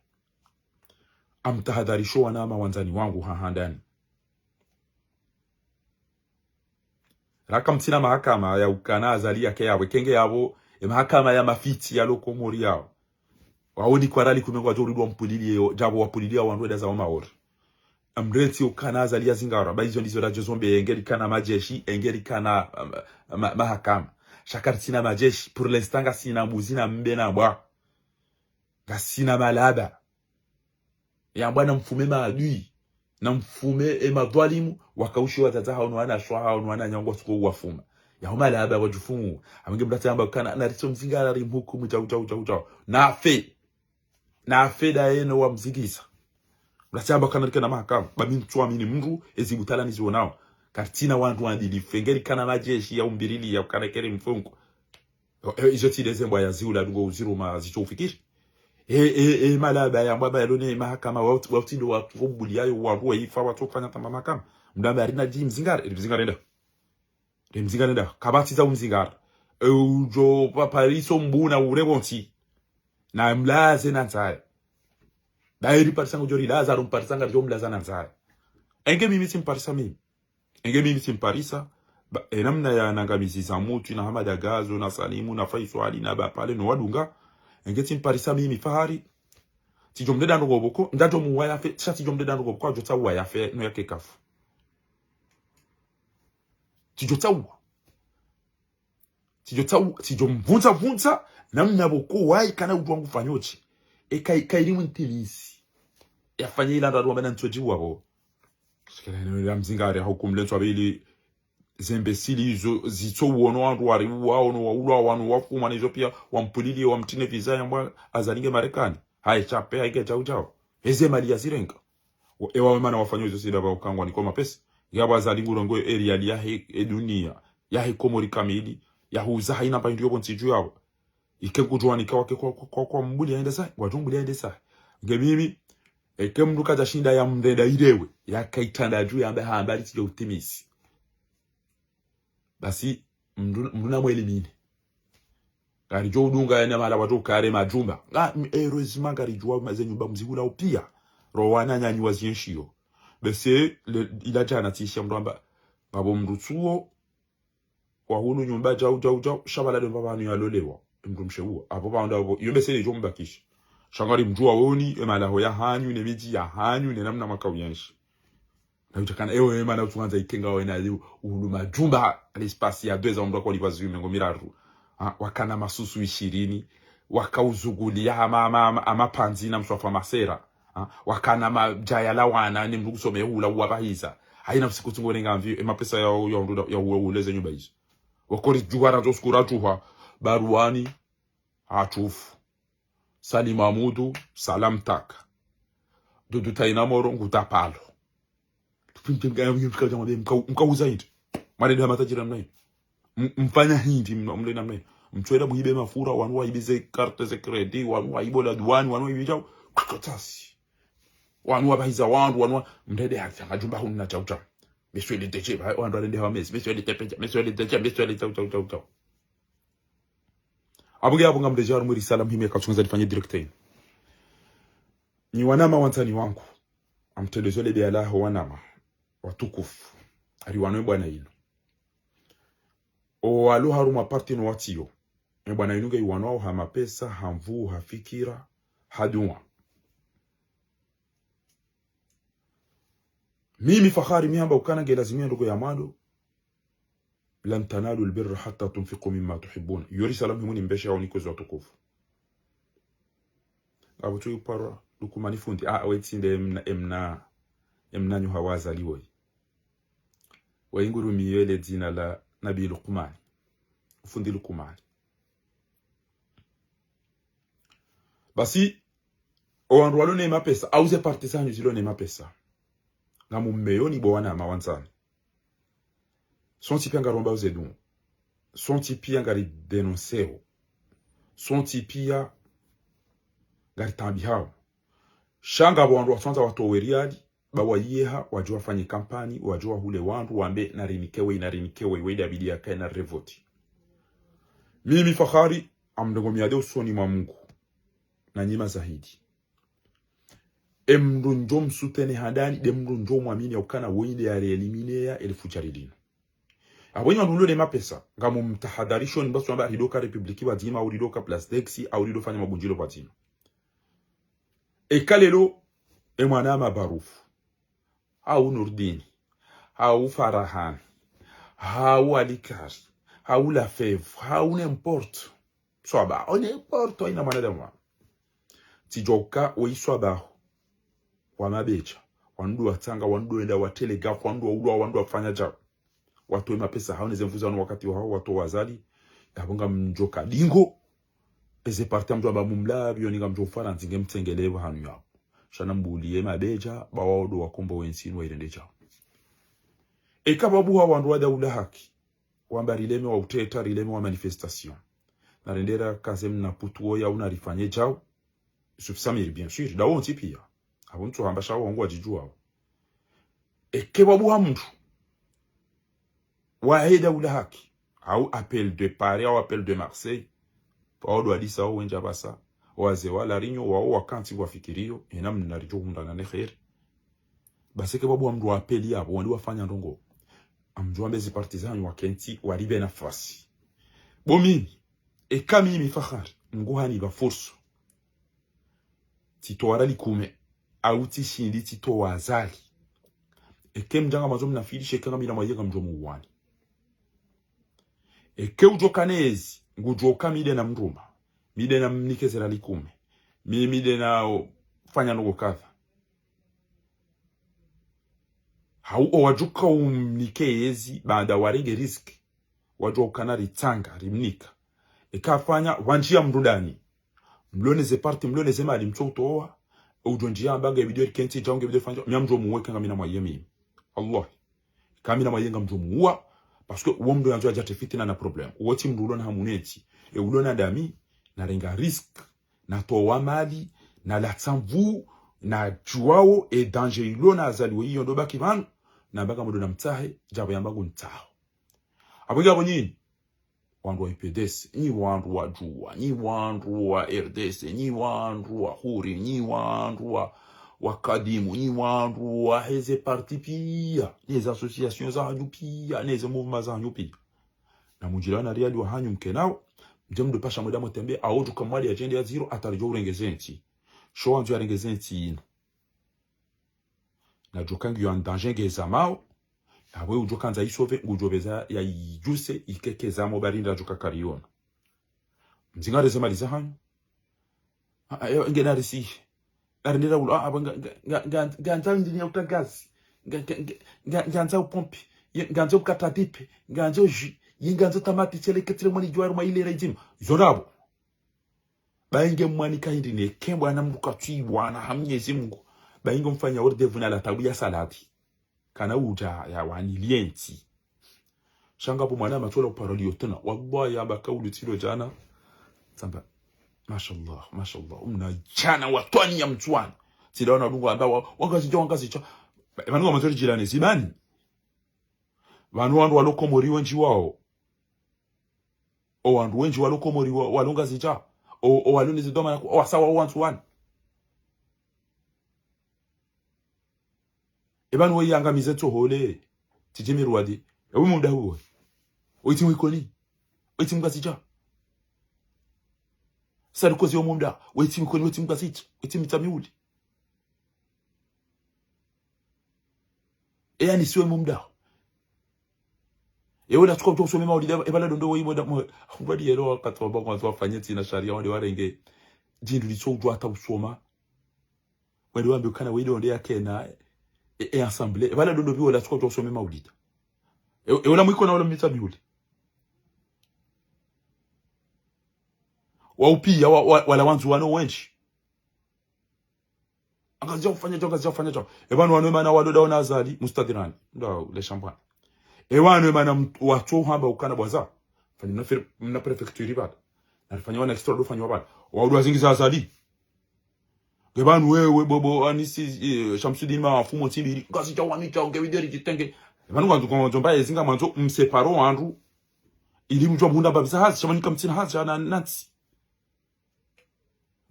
Amtahadharisho wanama wandzani wangu ha handani. Raka mtsina mahakama ya ukana Azali yake yapvo, eka nge yapvo, e mahakama ya mafitsi yalo Komori yao. Waoni kwa rali kume ngwadjo uridwa mpuliliyo, djapvo wapuliliya wandru wenda zawo Maore. Amreti ukana Azali ya zingara, ba izo ndizo radjo zombe, eka nge rikana majeshi, eka nge rikana, ma, ma, mahakama. Sha karitsina majeshi, pour l'instant ngasina mbuzi na mbe na mbwa. Ngasina malaba. Yambwa namfume maadui, namfume e madhwalimu, wakaushiya wadzadze hawo no wanashe hawo no wananyawo ngwatsuko uwafuma. Yaho malaba wadjufumu. Apvo nge mdatsi amba kana, naritso mzingara rimhukumu, djau, djau, djau, djau. Nafe. Nafe daye no wamzingisa. Mdatsi amba kana rike na mahakama. Ba mi ntsuamini mndru, ezi butwala nizionao. Karitsina wandru wadilifu. Eka nge rikana majeshi ya umbirili ya ukana kere mfungo. E, e, izo tsi ndeze mbwa ya ziula dungo uziruma zitso ufikiri. E, e, e, malaba yambwa ba yalo ne mahakama wa uti-, wa utindo wa kubuliya yo wandru wa ifa watso fanya tamba mahakama. Mdamba arina dji mzingara, e, mzingara nda. E, mzingara nda. Kapvatsi za umzingara. E, udjo pa-, pariso mbuna ure wontsi. Na mlaze na ndzaya. Dairi parisa ngudjo rilaza, ro mparisa ngaridjo mlaza na ndzaya. Eka nge mimi tsimparisa mimi. Eka nge mimi tsimparisa, ba, e namna ya nangamizi za mutwi na Hamada Gazo, na Salimu, na Faiswali, na Bapale, no wadunga. Eka nge tsimparisa mimi Fahari. Tsidjo mdreda ndrongoo pvoko, ndadjo muwa yafe, sha tsidjo mdreda ndrongoo pvoko, adjo tsauwa yafe, no yake kafu. Tsidjo tsauwa. Tsidjo tsau-, tsidjo mvundza vundza, namna pvoko wayi kana udjuwa ngufanyo tsi. E kai-, kairi mwintilisi. Yafanye ila ndraru wamba na ntsodji wapvo. Shikela ene ya mzingare haukumle ntswa pvili, ze imbécile izo, zitso uono wandru wari uwaono waulwa wanu wafuma na izo piya, wampuliliye wamtrine visa yambwa Azali nge Marekani. Hayi, chape, hayi, ke djau djau. Eze mali yazirenga. Wa-, ewa wemana wafanya izo sida pva ukangwa niko mapesa. Yapvo Azali ngurongoa e riyali yahe, e duniya, yahe Komori kamili, yahuza haina pvahindru yopvo ntsi dju yapvo. Eka ngudjuwa nika wake kwa, kwa, kwa, kwa mbuli yaende sa, ngwadjo mbuli yaende sa. Nge mimi, eka mndru kadja shinda yamrenda ilewe, yaka itranda dju yambe hamba alitsidja utimisi. Basi, mndru, mndru namwelimine. Ngaridjo udunga yena mahala wadjo ukaya re majumba. Nga, m-, heureusement ngaridjuwa ma-, ze nyumba mzihula upiya. Ro wananyanyu wazienshiyo. Bese, le, ila djana tsishiya mndru amba, ngapvo mndru tsuwo, wahulu nyumba djau, djau, djau, sha pvala ndo pvanu yalolewa. Mndru mshe uwo. Apvo pvahanda apvo, iyo bese idjo mbakisha. Sha ngarimdjuwa woni, e malaho yahanyu, ne midji yahanyu, ne namna mwaka uyenshi. Na utakana, ewe, mana utsungandza itenga wena yu, ulu majumba, l'espace ya deux ans, mndru akolipva zihwi mengo miraru. Ah, wakana masusu ishirini, wakauzunguliya ama, ama, ama, amapandzi na mswafu wa masera. Ah, wakana majaya la wana, ne mndru kusome hula uwabahiza. Haina usiku tsungo nenga mvi, e mapesa ya, ya, ya, ya, ya uleze nyumba izo. Wakori djuwa na zo sukura djuwa, Baruwani, Achufu. Salim Amudu, salam taka. Dudu Taina Moro, nguta palo. Mka-, mkauza hindri. Mwarende ha matajiri namna hii. M-, mfanya hindri, mna-, mle namna hii. Mtswela muhibe mafura, wanu wahibize carte ze crédit, wanu wahibo la duwani, wanu wahibi djau. Kakatasi. Wanu wabahiza wandru, wanu wa-, mrende ha, ha majumba hunu na djau djau. Monsieur le D G, ba, wandru warende hawa mezi, monsieur le D P G, monsieur le D G, monsieur le tau, tau, tau, tau. Apvo nge apvo ngamredjeyi harumwa risala muhimu yakatsunga nifanye direct inu. Nyi wanama wandzani wangu, ngamtrende zo le beya laho wanama watukufu, hari wanu e bwana inu. Owalo harumwa parti no watsiyo. E bwana inu nge iwanwao ha mapesa, ha nvuu, ha fikira, ha duwa. Mimi Fakhari mi hamba ukana nge lazimu ya ndrongoo ya mwando, لن تنالوا البر حتى تنفقوا مما تحبون. Iyo risala muhimu nimbeshe hao nyi kwezi watukufu. Ngapvo tsu uparwa Lukumani fundi. Ah, we tsi nde emna, emna, emna nyuha wa Azali woyi. Wayi ngurumiyo le dzina la Nabi Lukumani. Fundi Lukumani. Basi, owandru walo ne mapesa, au ze parti zanyu zilo ne mapesa, ngamummeyo ni bo wanama wandzani. Sontsi piya ngarombao ze duwa. Sontsi piya ngaridénoncéo. Sontsi piya ngaritambihao. Sha ngapvo wandru watsandza watowe riali, ba wayiyeha, wadje wafanye kampani, wadje wahule wandru, wambe narinike we, narinike we, we idabidi yakaye na revoti. Mimi Fakhari, ngamrengo miadi usoni mwa Mungu, na nyi mazahidi. Emndru ndjo msoutenir handani, nde mndru ndjo mwamini ya ukana woyi nde yari éliminé ya elfu jari linu. Apvo nyi wandru mlo ne mapesa, ngamumtahadharishoni mba swamba ridoka République pvadzima, au ridoka Place d'Aix, au ridofanya mabundjilo pvadzima. Eka leo, e mwana Mabarufu, hau Nurdini, hau Farahani, hau Alikari, hau Lafevu, hau n'importe. Swaba, hau n'importe, hayina mwanadamu wa. Tsidjoka, we iswaba ho. Wa mabedja, wandru watsanga, wandru wenda, wa télégraphe, wandru waulwa, wandru wafanya djau. Watowe mapesa hao, ne ze nvu zanu wakati wahao, watowa Azali, yapvo ngamdjoka dingo. Eze parti ngamdjo amba mumlapvi, yo ni ngamdjo Ufarantsa, nge mtsengelewe hanu yapvo. Sha nambuliye mabedja, ba wao ndo wakombowe ntsi inu wayirende djau. Eka pvwabuha wandru wa Daula Haki, wamba rilemewa uteta, rilemewa manifestation. Narende rakaze mna putu woyi au narifanye djau. Yusuf Samir, bien sûr, ndawo ntsi piya. Apvo ntsu hamba sha wo ngwadjidjuwao. Eke pvwabuha mndru wahe Daula Haki, hau appel de Paris, hau appel de Marseille, pvao ndo wadisa wo wendja pvasa, wazee wa La Réunion, wao wakantsi wafikiriyo, yena mna ridjo hundrana ne kheri. Basi eke pvwabuha mndru wa appel yapvo, wandi wafanya ndrongoo, ngamdjo wambe zi parti zanyu wakentsi, waripve nafasi. Bo mimi, eka mimi Fakhari, Mngu hanipva fursa, tsitowa riali kume, au tsishindi tsitowa Azali. Eke mdja ngamandzo mnafilishe, eka ngamina mwaye ngamdjo muwani. Eke udjoka ne ezi, ngudjoka mi nde namruma, mi nde namnike ze riali kume, mi, mi nde nafanya ndrongoo kadha. Hau owadjoka umnike ezi, baanda warenge risque, wadjo ukana ritsanga, rimnika. Eka afanya, wandjiya mndru ndani. Mlo ne ze parti, mlo ne ze mali, mtso utowa. Udjo ndjiya amba nge bidi rikentsi djau, nge bidi rifanye djau, mi ngamdjo muwa eka ngamina mwaye mimi. Allah. Eka ngamina mwaye ngamdjo muwa, parce que wo mndru yandzo yadjate fitina na problème. Wo tsi mndru ulo na hamu ne ntsi. E ulo na dami, narenga risque, natowa mali, nalatsa nvu, nadjuwao e danger ilo na Azali woyi yo ndo baki pvanu, namba ngamdjo namtsahe, djapvo yamba ngu ntsaho. Apvo nge apvo nyinyi, wandru wa U P D S, nyi wandru wa Juwa, nyi wandru wa R D C, nyi wandru wa Huri, nyi wandru wa, wa Kadimu, nyi wandru wa heze parti piya, ne ze association zahanyu piya, ne ze mouvement zahanyu piya. Namundjile wana riali wahanyu mkenao, mdje mdopasha mwenda mwetembe, aodjo kamwali ya djende ya ziro, hata ridjo urenge ze ntsi. Sho wandzo yarenge ze ntsi inu. Nadjoka ngiyo en danger nge zamao, yapvo udjoka andza isauver, ngudjopveza ya idjuse, ikeke zamo bari ndradjoka kariyona. Mdzinga reze mali zahanyu. Ah, ah, yo, nge narisi. Narendera ulo, ah, ah, nga, nga, nga, nga, ngandzao ndini ya uta gaz. Nga, nga, nga, nga, ngandzao pompe. Ye, ngandzao mkatra dipe. Ngandzao jus. Ye, ngandzao tamati, tsele, ketsele mwani djuwa harumwa ile régime. Zo ndrabo. Bayi nge mwanika hindri ne kembwa na mndru katswiwa na ha Mnyezi Mungu. Bayi nge mfanya ordre vuna la tabu ya salati. Kana udja ya wani lientsi. Sha ngapvo mwana matsola uparo liyo tsena. Wallahi yamba kaulu tsilo djana. Tsamba, mashallah, mashallah. Umna djana watwani ya mtsuwani. Tsila wana dungu amba wa, wangazidja, wangazidja. Ba, manu wa matsoli djilani, zibani. Pvanu wandru walo Komori wendji wawo. O wandru wendji walo Komori wa-, walo Ngazidja. O, o walo ne zidhwamana ku-, o wasa wawo wandzuwani. Eba nuwe yangamize tsohole. Tsidje mirwadi. Ewe mumda huwe. Oyi tsi mwikoni. Oyi tsi mngazidja. Sarkozy o mumda. Oyi tsi mwikoni, oyi tsi mngazidja. Oyi tsi mtsamiuli. Eya nisiwe mumda. Ewe latsuka udjuwa usome maulida, eba la dondo weyi mwenda mwe. Mbadi yelo wakati wa bango wandzo wafanye tsina sharia wande warenge. Djindru litso udjuwa hata usoma. Wende wambe ukana wende onde yakena, e, e assemblée. Eba la dondo biwo latsuka udjuwa usome maulida. E, ewe la mwikona wala mitsamiuli. Wa upiya, wa, wa, wala wandzuwani wendji. Angazidja ufanya djo, Angazidja ufanya djo. Eba nu wanu emana wadoda ona Azali, mustadhirani. Nda, le champagne. Eba nu emana mt-, watso hamba ukana bwaza. Fanya mna fir-, mna préfecture bala. Na fanya wana extra do fanya bala. Waudu wazingiza Azali. Nge pvanu wewe, Bobo, Anisi, eh, Shamsudini, Mafumo, Ntsimbili. Ngazidja wani dja, nge wideri djitenge. Eba nu wandzo, wandzo mba ezinga mwandzo, msépare wandru. Ili mdjuwa mhunda mbapvi za hazi, sha mani kamtsina hazi, ana nantsi.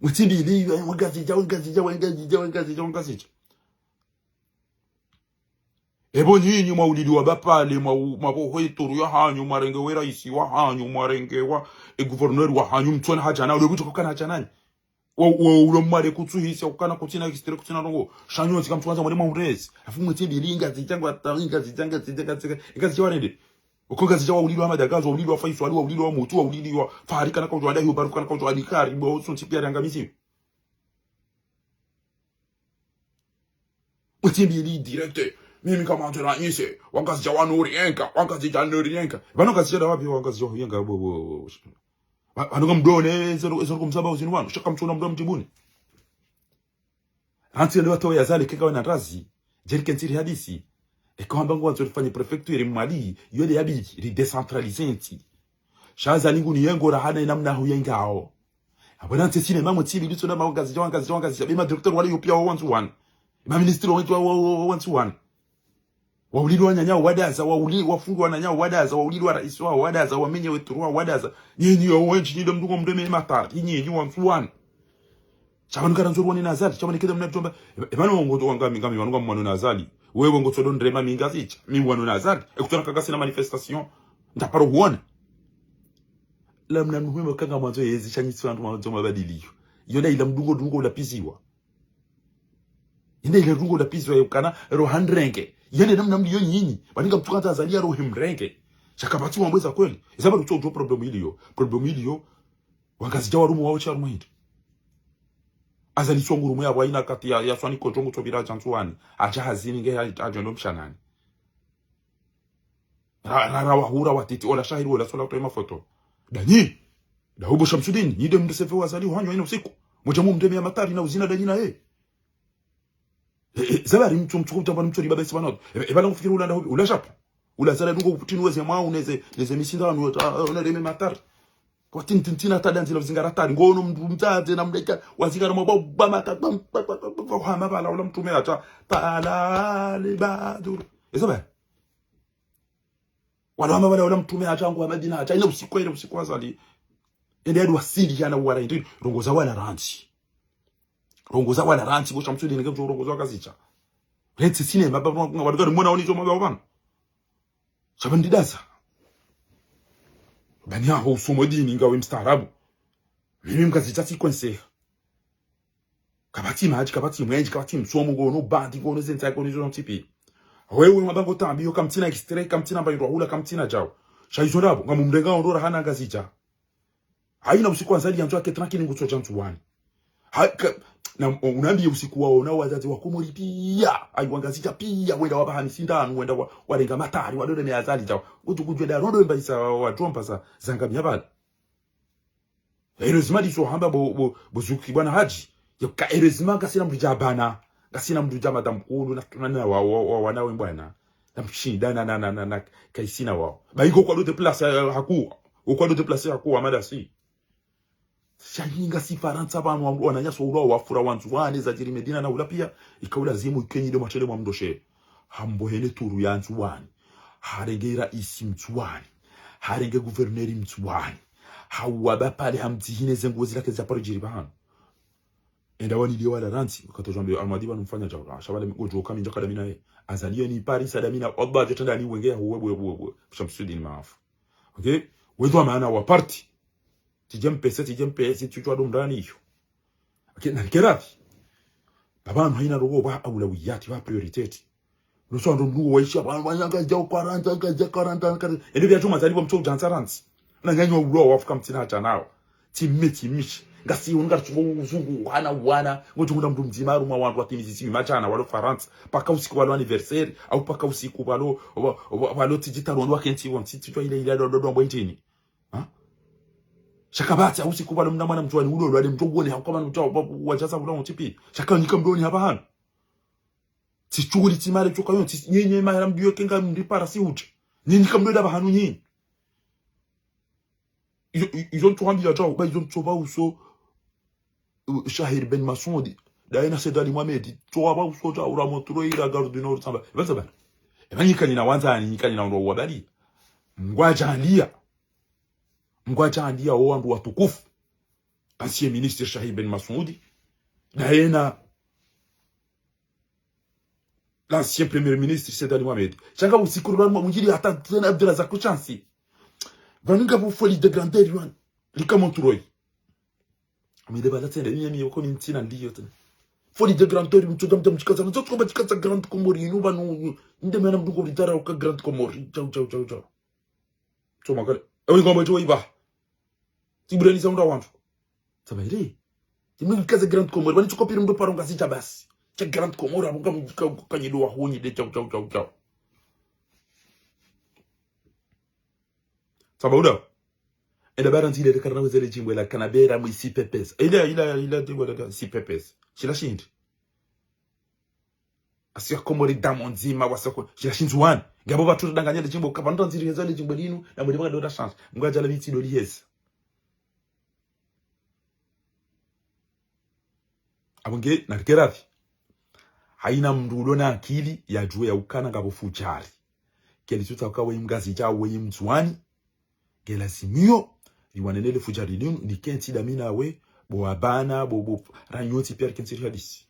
Mwitsimbili, wengazidja, wengazidja, wengazidja, wengazidja, wengazidja. Ebo nyinyi mwauliliwa bapale, mwa-, mwabohwa ituru ya hanyu, mwarengewa raisi wa hanyu, mwarengewa e gouverneur wa hanyu, mtsona hadja na, ule mdru kukana hadja nanyi. Wa, wa, ulo mwale kutsuhisa, kukana kutsina extrait, kutsina ndrongo. Sha nyontsi kamtsuwandza mwale mwaurezi. Afu Mwitsimbili, Ngazidja, Ngwata, Ngazidja, Ngazidja, Ngazidja, Ngazidja warende. Oko Ngazidja wauliliwa Madagazo, wauliliwa Faiswali, wauliliwa Mutsu, wauliliwa Fahari kana kaudjwa wadahi, Ubarufu kana kaudjwa wadahi, kari, bo, sontsi piya riangamisi. Mwitsimbili direct. Mimi kama Antoine Anise, Wangazidja wa norienka, Wangazidja norienka. Pvanu Ngazidja nda wapvi Wangazidja wahuyenga, bo, bo, bo. Pva-, pvanu ngamdone, ezo, ezo kumsaba uzini wanu, sha kamtsuna mdru mdjibuni. Rantsi leo hata ya Azali keka wena razi. Djeri kentsiri hadisi. Eka wamba ngwandzo rifanye préfecture Mwali, yo nde ya bili, ri décentraliser ntsi. Sha Azali nguni yengo rahana inamna huyengao. Abo nantsi sine mamwe tsibi litso na Wangazidja, Wangazidja, Wangazidja. Be ma directeur wale yo piya wa wandzuwani. Ma ministre wa, wa, wa, wa, wandzuwani. Waulilwa wananya wadaza, wauli-, wafungwa wananya wadaza, waulilwa raisi wa wadaza, wamenye weturu wa wadaza. Nyinyi yo wendji, nyi nde mdru ngo mreme matari, nyinyi wandzuwani. Sha pvanu karandzo ruwane na Azali, sha pvanu keda mna djomba. E, e, pvanu ngo, ngo, ngami, ngami, pvanu ngamwano na Azali. Wewe ngotsodo nrema mi Ngazidja, mi mwano na Azali. E kutsona kaka sina manifestation. Ndaparo huona. La mna muhimu kanga mwandzo yezi, sha nyi tsi wandru mwandzo mabadiliyo. Yo nda ila mdru ngo dungo ulapiziwa. Yende ile rungo la pizo ya ukana, roha nrenge. Yende namna mliyo nyinyi. Baninga mtuka Azali ya rohe mrenge. Sha kapvatsi wambweza kweli. Eza pvanu tso udjo problème iliyo. Problème iliyo. Wangazidja warumu wawo tsi warumu hindri. Azali tso ngurumu ya pvwa ina kati ya, ya swani kotrongo tso pvira dja ntsuwani. Hadja hazini nge ha-, hadjo ndo mshanani. Ra, ra, ra wahura watiti, ola shahiri, ola sola kutoa mafoto. Danyi. Dahubo Shamsudini, nyi nde mndru sefe wa Azali hanyu hayina usiku. Modja mumndeme ya matari na uzina danyi na ye. E, e, zabari mtsu, mtsu kutamba mtsu riba besi pvanu. E, e, pvala ngufikiri ula ndahubi, ula shapu. Ula zala dungo kuputini weze mwa, uneze, neze misinda wanu, ta, unareme matari. Kwa tin, tin, tin, ata danzi la uzingara tari. Ngono mndru mdzadze na mleka, wazingara mwa ba, ba, matari, ba, ba, hama pvala, ula mtrume hata, pvala, le baduru. Eza ba. Wala hama pvala, ula mtrume hata, ngu wa Madina hata, ina usiku, ina usiku wa Azali. Ende yadu wasili yana wara indi, rongoza wala rantsi. Rongoza wala rantsi, bo Shamsudini, nge mdjo rongoza Wangazidja. Rentsi sinema, ba, ba, ba, ba, mwana woni zo mabao pvanu. Sha pvanu ndidaza. Bani aho usomo dini ngawe mstaarabu. Mimi Mngazidja tsi kwenseha. Kapvatsi madji, kapvatsi mwenji, kapvatsi msomo, ngono bandi, ngono zentsa, ngono izo ntsi pi. Wewe mabango tambi, yo kamtsina extrait, kamtsina mba indro hula, kamtsina djao. Sha izo ndapvo, ngamumrenga ondro rahana Ngazidja. Hayina usiku wa Azali yandzo yake tranquille ngutsodja ntsuwani. Ha, ka, na, unambiye usiku wawo na wadzadze wa Komori piya. Ayi Wangazidja piya, wenda wapvaha misindanu, wenda wa, warenga matari, wadore me Azali djao. Kudju, kudju, wenda rodo mba isa wa, wa djomba za, zangamiya pvala. Heureusement ndiso hamba bo, bo, bo zuki bwana Hadji. Yo ka heureusement ngasina mndru dja bana. Ngasina mndru dja madame kulu na, na, na wa, wa, wa, wana we mbwana. Na mshinda na, na, na, na, na, kaisina wao. Ba iko kwa dote place, eh, hakuwa. Uko kwa dote place hakuwa, madasi. Sha nyinga si Farantsa pvanu wa, wananyaso ulwa wafura wandzuwani zadjiri Medina na ula piya. Ika ulazimu ikenyi de mwachele mwa mndoshe. Hambo hene turu ya Ndzuwani. Harenge raisi mtsuwani. Harenge gouverneur mtsuwani. Hawaba pale hamdzihine ze nguo zila keza paro djiri pvahanu. Enda wanilie wala rantsi, kato djwambe Almadi pvanu mfanya djau. Sha pvale mi ngodjo kami ndjaka damina ye. Azali yo ni Paris, adamina, Allah, djo tanda ni wenge ya huwe, huwe, huwe, huwe. Shamsudin maafu. Okay? Wedhwamana wa parti. Tsidje mpese, tsidje mpese, tsidje wadumrani iyo. Okay, na rikerafi. Pvapvanu hayina rogo pva awulawiyati, pva priorité. Nusu wandru mdru waisha, pvanu, pvanu, ngazidja ukaranta, ngazidja karanta, karanta. Ende pvya djuma zalipvo mtso udjantsa rantsi. Na nganyi wa ulo wafuka mtsina hata nawo. Timi, timi. Ngasi unga tsungo uzungu, wana, wana. Ngodjo ngunda mdru mdzima harumwa wandru wa timi zisi machana, walo Farantsa. Paka usiku walo anniversaire, au paka usiku walo, wa-, wa-, walo tijita rondo wa kenti wontsi, tijitwa ile, ile, do, do, do, mbwe ntini. Ha? Shaka pvatsi, au usiku walo mna mwana mtsuwani ulo, wale mtso uone, hauka mwana mtsuwa, wa-, wa-, wajaza ulo, mtsipi. Shaka nyika mdoni hapvahanu. Tsi tsuhuli tsi male tsoka yo, tsi nyenye mahala mdru yo kenga mdri para si hutsi. Nyenye kamdru da pvahanu nyenye. Izo, i-, izo ntsu hambia djau, ba izo ntsu pva uso, uh, Shahir Ben Masudi. Daye na Said Ali Mohamed. Ntsu pva uso djau, ura motro ira Gare du Nord tsamba. Eba tsamba. Eba nyika nina wandzani, nyika nina wandru wa bali. Ngwadjandia. Ngwadjandia o wandru watukufu. Ancien ministre Shahir Ben Masudi. Daye na l'ancien premier ministre Said Ali Mohamed. Shanga usiku rwa mwa mujiri hata tsena Abdulrazak Shansi. Pvanu ngapvo folie de grandeur wan. Lika Montreuil. Amede bala tsende, ni yami yoko mintsina ndiyo tsena. Folie de grandeur, mtsoda mda mchikaza, mtsoda mchikaza Grande Comore, inu pvanu, nde mwana mdru ngo ritara uka Grande Comore. Djau, djau, djau, djau. Tsoma kale. Ewe ngomba djo iba. Tsibureni sa unda wandru. Tsamba ire. Tsimwe kaze Grande Comore. Pvani tsuko piri mdru paro ngazidja basi. Tse Grande Comore, apvo ka, ka, kanyido wa honyi de djau, djau, djau, djau. Tsamba uda. Enda bara nzile de karana wezele djimbo la kana bera mwi si pepes. Ila, ila, ila djimbo la si pepes. Shila shindi. Asi ya Komori damu ndzima, wasi ya ko-, shila shindzuwani. Ngapvo pvatsu danganya le djimbo, kapvandru ndziri heza le djimbo linu, na mwede pvaka dora chance. Ngwadjala mitsi doli heza. Apvo nge, na rikerafi. Hayina mdru ulo na akili, ya djuwe ya ukana ngapvo fudjari. Keli tsutsa uka weyi mngazidja, weyi mtsuwani. Nge lazimiyo, riwanene le fudjari linu, ni kentsi damina we, bo abana, bo, bo, ranyontsi pia rikentsi rihadisi.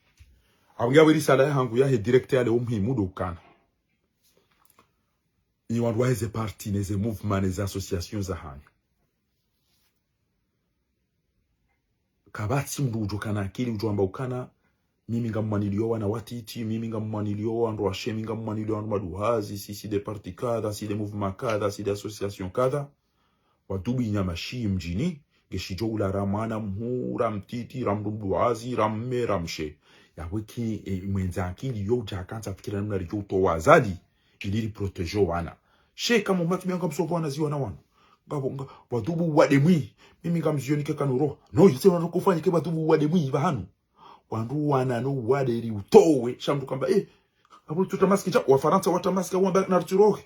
Apvo nge awe risala ya hangu yahe direct yale umuhimu ndo ukana. Ni wandru waheze parti, neze mouvement, neze association za hanyu. Kapvatsi mdru udjo kana akili udjo amba ukana, mimi ngamwanilio wana watiti, mimi ngamwanilio wandru washe, mimi ngamwanilio wandru maduhazi, sisi de parti kadha, si de mouvement kadha, si de association kadha. Wadhubu inyama shi mdjini, nge shidjo ula ra mwana mhuu, ra mtiti, ra mdru mduhazi, ra mme, ra mshe. Yapvo ki, e, mwendza akili yo udja akantsa fikira namna ridjo utowa Azali, ili ri protéger wana. She kama umati mianga msovo wana ziwana wanu. Ngapvo, nga, wadhubu wade mwi. Mimi ngamziyoni ke kanu roha. No, yitse wana kufanya ke wadhubu wade mwi, pvahanu. Wandru wana no wade ri utowe. Sha mdru kamba, eh, apvo tuta maski dja, wa Farantsa wata maski wamba na rutsirohe.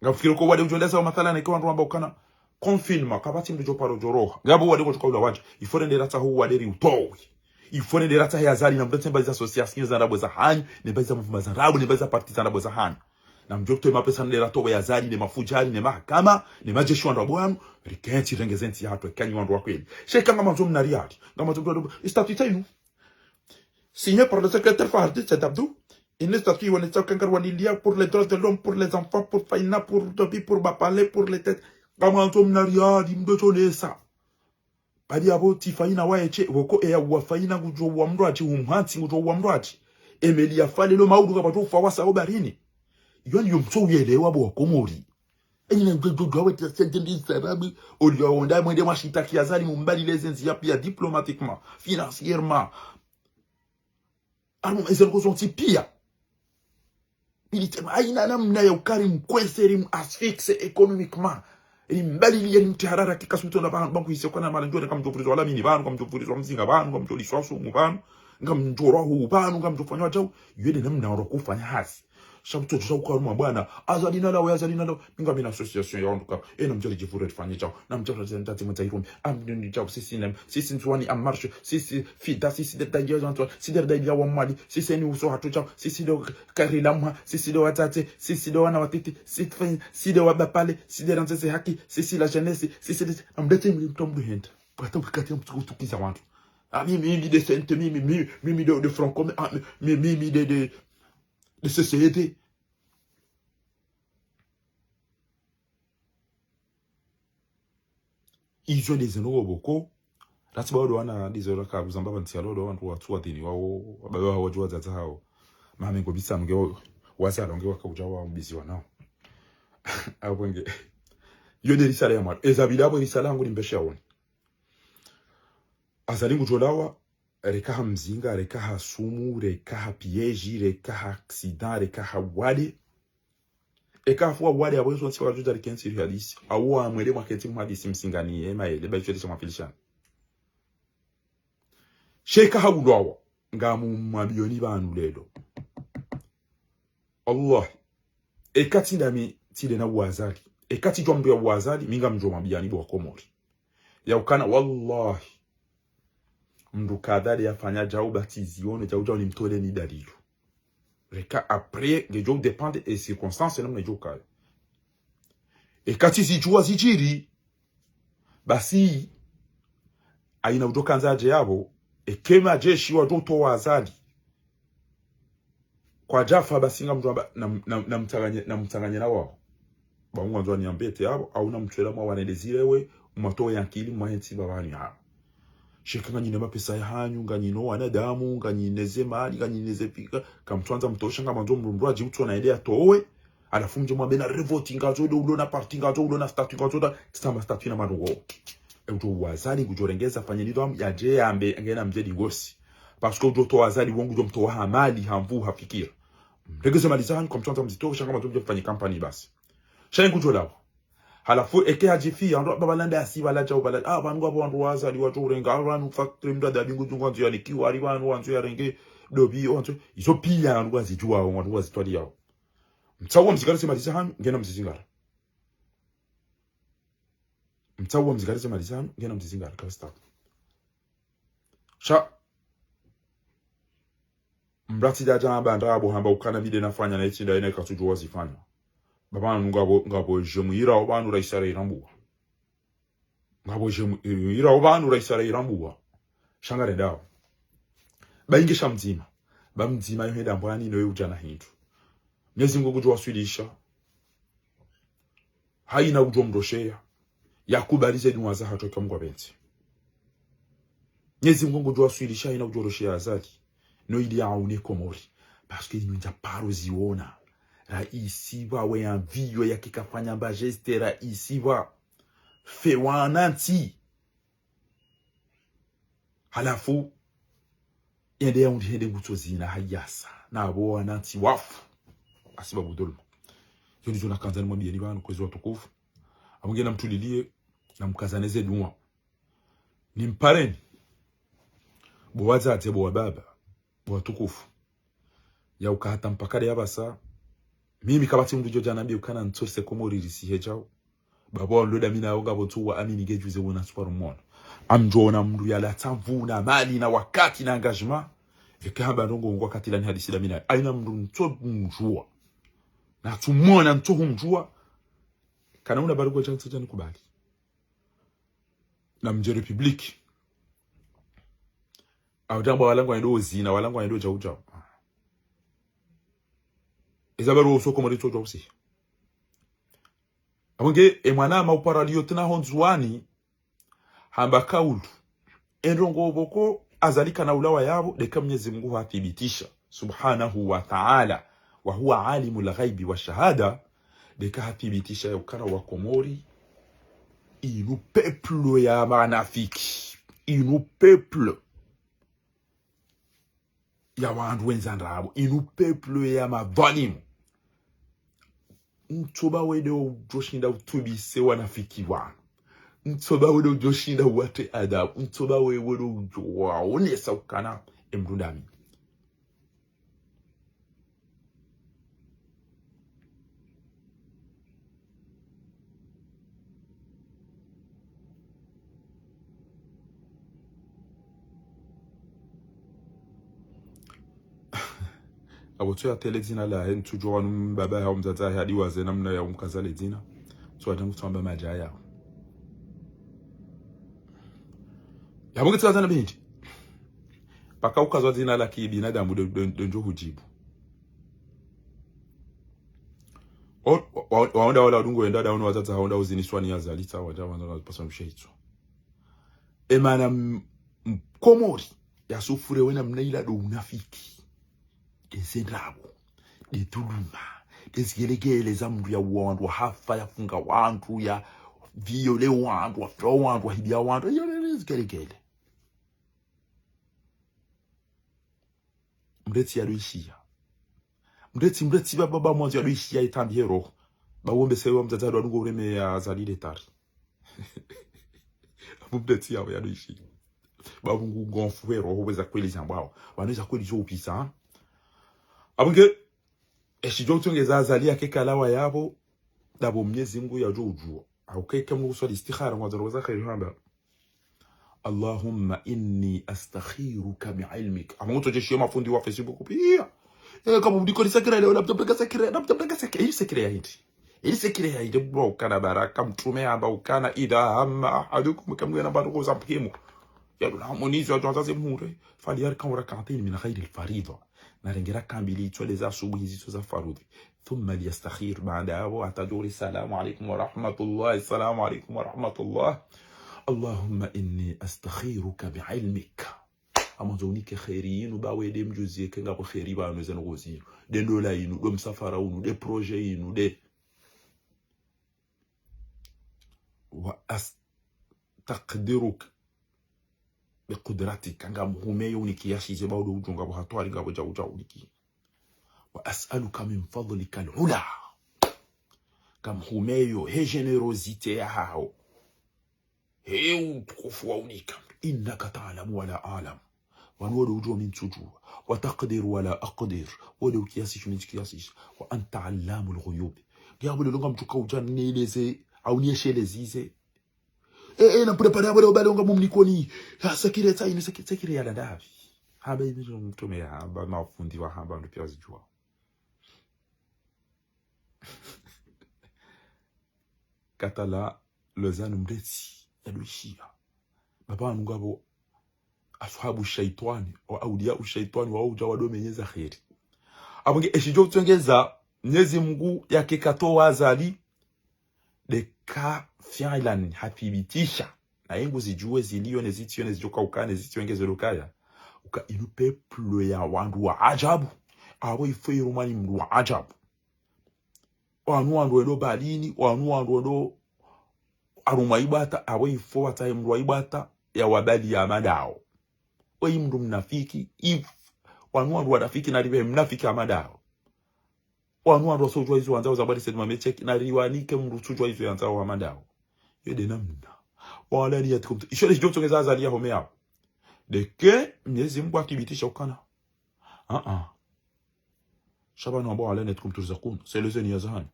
Ngamfikiri ko wade udjo leza wa mathala na ke wandru wamba ukana confinement, kapvatsi mdru djo paro djo roha. Ngapvo wade ko tuka ula wadja. Il faut rende ratsa hu wade ri utowe. Il faut rende ratsa he Azali na mdru tsemba iza association za ndrabo za hanyu, ne mba iza mouvement za ndrabo, ne mba iza parti za ndrabo za hanyu. Na mdjo kutowa mapesa nde ratowe Azali, ne mafudjari, ne mahakama, ne majeshi wandru wa bwanu, rikentsi rengeze ntsi yahatru, kanyi wandru wa kweli. She ka ngamandzo mna riali, ngamandzo mna riali, statut tsinu. Signé par le secrétaire Fahd Said Abdou, une statut wanetsa kangar wanilia pour les droits de l'homme, pour les enfants, pour Faina, pour Dobi, pour Bapale, pour les têtes. Ngamandzo mna riali, mdru tso nesa. Badi apvo tsi Faina waye she, pvoko eya uwa Faina ngudjo uwa mdru atsi, umhantsi ngudjo uwa mdru atsi. Emeli ya Fale lo maudu kapvatsu ufa wasa obarini. Iyo ni yo mtso uyelewa bo Komori. Enyi na ngudjo dwa wete sente ndi sarabu, olio onda mwende mwashitaki Azali mumbali leze ndziya pia diplomatiquement, financièrement. Harumwa eze ndrongoo zontsi pia. Militaire, hayina namna ya ukari mkwese, ri mu asphyxie économiquement. Ri mbaliliye ni mtihara raki kasu mtona pvanu, pvangu hise kwa na mala ndjone ngamdjo vurizwa lamini pvanu, ngamdjo vurizwa mzinga pvanu, ngamdjo liswa sumu pvanu, ngamdjo rwa hu pvanu, ngamdjo fanywa djau. Iyo nde namna ro kufanya hazi. Sha mtoto sha ukaruma bwana. Azali nalawe, Azali nalawe. Mi ngami na association ya wandru ka. E, namdjali djivure rifanye djao. Namdjali djivure rifanye djao. Am, nini djao, sisi nem. Sisi Ndzuwani, am marche. Sisi fida, sisi de dadia Ndzuwani. Sisi de dadia wa Mwali. Sisi ni uso hatru djao. Sisi de kari la mwa. Sisi de watate. Sisi de wana watiti. Sisi, sisi de wabapvale. Sisi de randzeze haki. Sisi la jeunesse. Sisi de, namdete mli mtomdu henda. Hata wakati ya mtukutukiza wandru. Ah, mi, mi, mi de C N T, mi, mi, mi, mi, mi de, de Front Commun. Ah, mi, mi, mi, mi de, de, de C C E D. Izo de zinu wo boko. Rati ba wado wana ndizo raka kuzamba pvantsi ya lodo wandru watsu wa dini wao, wababa wao, wadjuwa dzadza hao. Mame ngo bisa nge wa-, wasa longe waka udja wa mbizi wa nao. Apvo nge. Yo de risala ya mwari. Eza bila apvo risala yangu ni mbeshe yaoni. Azali ngudjolawa, reka ha mzinga, reka ha sumu, reka ha piège, reka ha accident, reka ha wade. Eka hafu wa wade apvo yesu wa ntsiwa djudja rikentsi rihadisi. Awo amwele mwakentsi muhadisi msingani ye maele, ba ichwele sha mwafilishana. Sheka ha ulwawa, ngamu mwambiyoni pvanu lelo. Allah. Eka tsi ndami tsile na uwazali. Eka tsidjwa mbuya uwazali, mi ngamdjo mwambiyani bo wa Komori. Ya ukana, wallahi. Mndru kadha de yafanya djau ba tsi ziono, djau djau ni mtole ni dalilu. Reka après, ngedjo dépendre e circonstance namna idjo kaya. Eka tsi zidjuwa zidjiri, basi, ayina udjo kandza adje yapvo, eke madjeshi wadjo utowa Azali. Kwadjafa basi ngamdjo amba, na, na, na mtsanganye, na mtsanganye na wao. Ba ngwandzo waniambie te yapvo, au na mtwela mwa wane de zilewe, mwatowe yankili, mwa hentsi ba wani yapvo. Sheka nganyine mapesa yahanyu, nganyine wanadamu, nganyine ze mali, nganyine ze pika, kamtsuandza mtosha, ngamwandzo mndru mndru adji utsona ende atowe, halafu mdje mwambe na revote ngazo, do ulo na parti ngazo, ulo na statut ngazo, da, tsamba statut na manugo. E udjo uwazali, ngudjo rengeza, fanye nidhamu, yadje yambe, ngena mdje dingosi. Parce que udjo towa Azali, wo ngudjo mtowa ha mali, ha nvu, ha fikira. Mregeze mali zahanyu, kamtsuandza mzitowe, sha ngamwandzo mdje mfanye kampani basi. Sha ngudjo lawa. Halafu eke hadjifiya, wandru, ba balanda yasi bala djau bala, ah, pvanu ngapvo wandru wa Azali wadjo urenga, ah, pvanu factory mndru adabingu dzungu wandzo yanikiwa, ari pvanu wandzo yarenge, dobi, wandzo, izo piya wandru wazidjuwa, wandru wazitwaliya. Mtsawa mzingare ze mali zahanyu, ngena mzizingara. Mtsawa mzingare ze mali zahanyu, ngena mzizingara, kasta. Sha. Mratsi dja dja hamba ndrabo hamba ukana mi de nafanya na itsinda ina ikatsudjuwa zifanya. Ba pvanu ngapvo, ngapvo dje mwira wo pvanu raisi ara irambuwa. Ngapvo dje mwi-, ira wo pvanu raisi ara irambuwa. Sha ngarendao. Ba inge sha mdzima. Ba mdzima yo henda mbwani no yo udja na hindru. Mnyezi Mngu ngudjo waswilisha. Hayina udjo mrosheya. Yakubali ze dunwa zahatru eka Mngu apvendze. Mnyezi Mngu ngudjo waswilisha hayina udjo rosheya Azali. No ili yaone Komori. Parce que inu ndja paro ziona. Raisi pva we anviyo yake kafanya mba geste raisi pva. Fe wanantsi. Halafu, yende ya undi hende ngutso zina hayasa. Na apvo wanantsi wafu. Hasibabu dhulma. Yo ndizo nakandza nimwambiyeni pvanu kwezi watukufu. Apvo nge namtulilie, namkazane ze dunwa. Nimpareni. Bo wadzadze, bo wababa, bo watukufu. Ya uka hata mpaka de ya pvasa. Mimi kapvatsi mndru djo dja nambiye ukana ntso se Komori risihe djau. Ba pvo wandru damina wo ngapvo ntsu wa amini ngedjuze wona suparu mwono. Amdjo ona mndru yalatsa nvu na mali na wakati na engagement. Eke hamba ndrongo ngwa wakati lani hadisi damina. Hayina mndru ntso mdjuwa. Na tsumwona ntso humdjuwa. Kana una bari kwa djantsa djani kubali. Na mdje République. Awu tamba walangwa ndo zina, walangwa ndo djau djau. Eza bari wo uso Komori tso djau usi. Apvo nge, e mwana ma upara liyo tena ho Ndzuwani, hamba kaulu. E ndrongo pvoko Azali kana ulawa yapvo, de ka Mnyezi Mngu hathibitisha. Subhanahu wa Ta'ala. Wa huwa alimul ghaibi wa shahada. De ka hathibitisha ya ukana wa Komori. Inu peuple ya manafiki. Inu peuple ya wandru wendza ndrabo. Inu peuple ya madhwalimu. Ntsoba wende udjoshinda utubise wanafiki wanu. Ntsoba wende udjoshinda uwate adabu. Ntsoba we wende udjo waonesa ukana e mndru ndami. Apvo tso ya tele dzina lahe, ntsudjuwa wanu mbaba yaho mdzadze yahe hadi waze namna ya umkaza le dzina. Tso wadja ngu tsamba madjaya. Yapvo nge tsi wazana bindi. Paka ukazwa dzina la kibinadamu ndo, ndo, ndo ndjo hudjibu. O, wa, wa, waonda wala wadungu wenda, ndaono wadzadze haonda uziniswa ni Azali tsa, wadja wandza na pasa mshe itswa. Emana m-, m-, Komori, ya sufure wena mna ila ndo unafiki. Eze ndrabo, nde dhuluma, nde zigelegele za mndru ya uwa wandru, wahafa, ya funga wandru, ya viole wandru, wafira wandru, wahibiya wandru, iyo nde zigelegele. Mretsi ya ndo ishiya. Mretsi, mretsi ba, ba, ba mwandzo ya ndo ishiya itambi he roho. Ba wombe sewa mdzadze ndo adungo ureme ya Azali le tari. Apvo mretsi yawo ya ndo ishiya. Ba Mungu gonfu he roho weza kweli zambwawo. Wanu weza kweli zo upisa, ha? Apvo nge, eshi djo utsongeza Azali yake kalawa yapvo, ndapvo Mnyezi Mungu ya djo udjuwa. Au keke Mungu swali istikhara, ngwandzo roho za kheri hamba. اللهم إني أستخيرك بعلمك. Ama ngutso djeshiyo mafundi wa Facebook piya. Eh, kama mdiko ni secret leo, laptop ka secret, laptop ka secret, ili secret ya hindri. Ili secret ya hindri, bwa ukana baraka, mtrume hamba ukana إذا هم أحدكم, kamwe na mbaruko za mhimu. Ya dula harmonisé wa djwanza ze mhure. فليركع ركعتين من غير الفريضة. Na renge raka mbili itsole za asubuhi zitso za faradhwi. ثم ليستخير, baanda yapvo atadjori, السلام عليكم ورحمة الله، السلام عليكم ورحمة الله. اللهم إني أستخيرك بعلمك. Ama ndzo unike kheri yinu, ba we nde mdjuzi yeke ngapvo kheri pvanu eze ndrongo zinu. Nde ndola yinu, ndo msafara unu, nde projet yinu, nde. وأستقدرك بقدرتك, ngamhumeyo unike yashize, ba udo udjo ngapvo hatwari ngapvo dja udja unike. وأسألك من فضلك العلى. Ngamhumeyo he générosité yahaho, he utukufu wa unika. إنك تعلم ولا أعلم. Wanu wo nde udjuwa mi ntsudjuwa. وتقدر ولا أقدر. Wo nde ukiyasisha mi ntsikiyasisha. وأنت علام الغيوب. Nge apvo lelo ngamdjo ka udja nieleze, au niesheleze ize. Eh, eh, na préparé apvo leo bale ngamumnikoni. Ya secret tsa inu, secret, secret ya ndapvi? Hamba inu mtrume ya hamba, mafundi wa hamba, ndo piya wazidjuwa. Katala lozanu mretsi ya ndo ishiya. Ba pvanu ngapvo ashabu shaitwani, wa auliya ushaitwani, wa udja wa ndo menyeza kheri. Apvo nge eshi djo utsongeza Mnyezi Mungu yake katowa Azali, nde ka fi'lan hathibitisha. Na yengu zidjuwe ziliyo ne zitsiyo ne zidjo ka ukaya ne zitsiyo nge zelo kaya. Uka inu peuple ya wandru wa ajabu. Apvo ifo irumwa ni mndru wa ajabu. Wanu wandru wendo balini, wanu wandru wendo harumwa ibwata, apvo ifo watsahe mndru wa ibwata ya wabali ya madao. Weyi mndru mnafiki, if, wanu wandru wanafiki na ribe mnafiki ya madao. Wanu wandru wasudjuwa izo wandzao za bali sedi mamecheki, na riwanike mndru usudjuwa izo yandzao wa madao. Yo nde namna. Wa ala niyatikum, isho nde djo utsongeza Azali ya home yapvo. Nde ke, Mnyezi Mungu hathibitisha ukana. Ah, ah. Sha pvanu hamba وعلى نيتكم ترزقون. Selo ze niya zahanyu.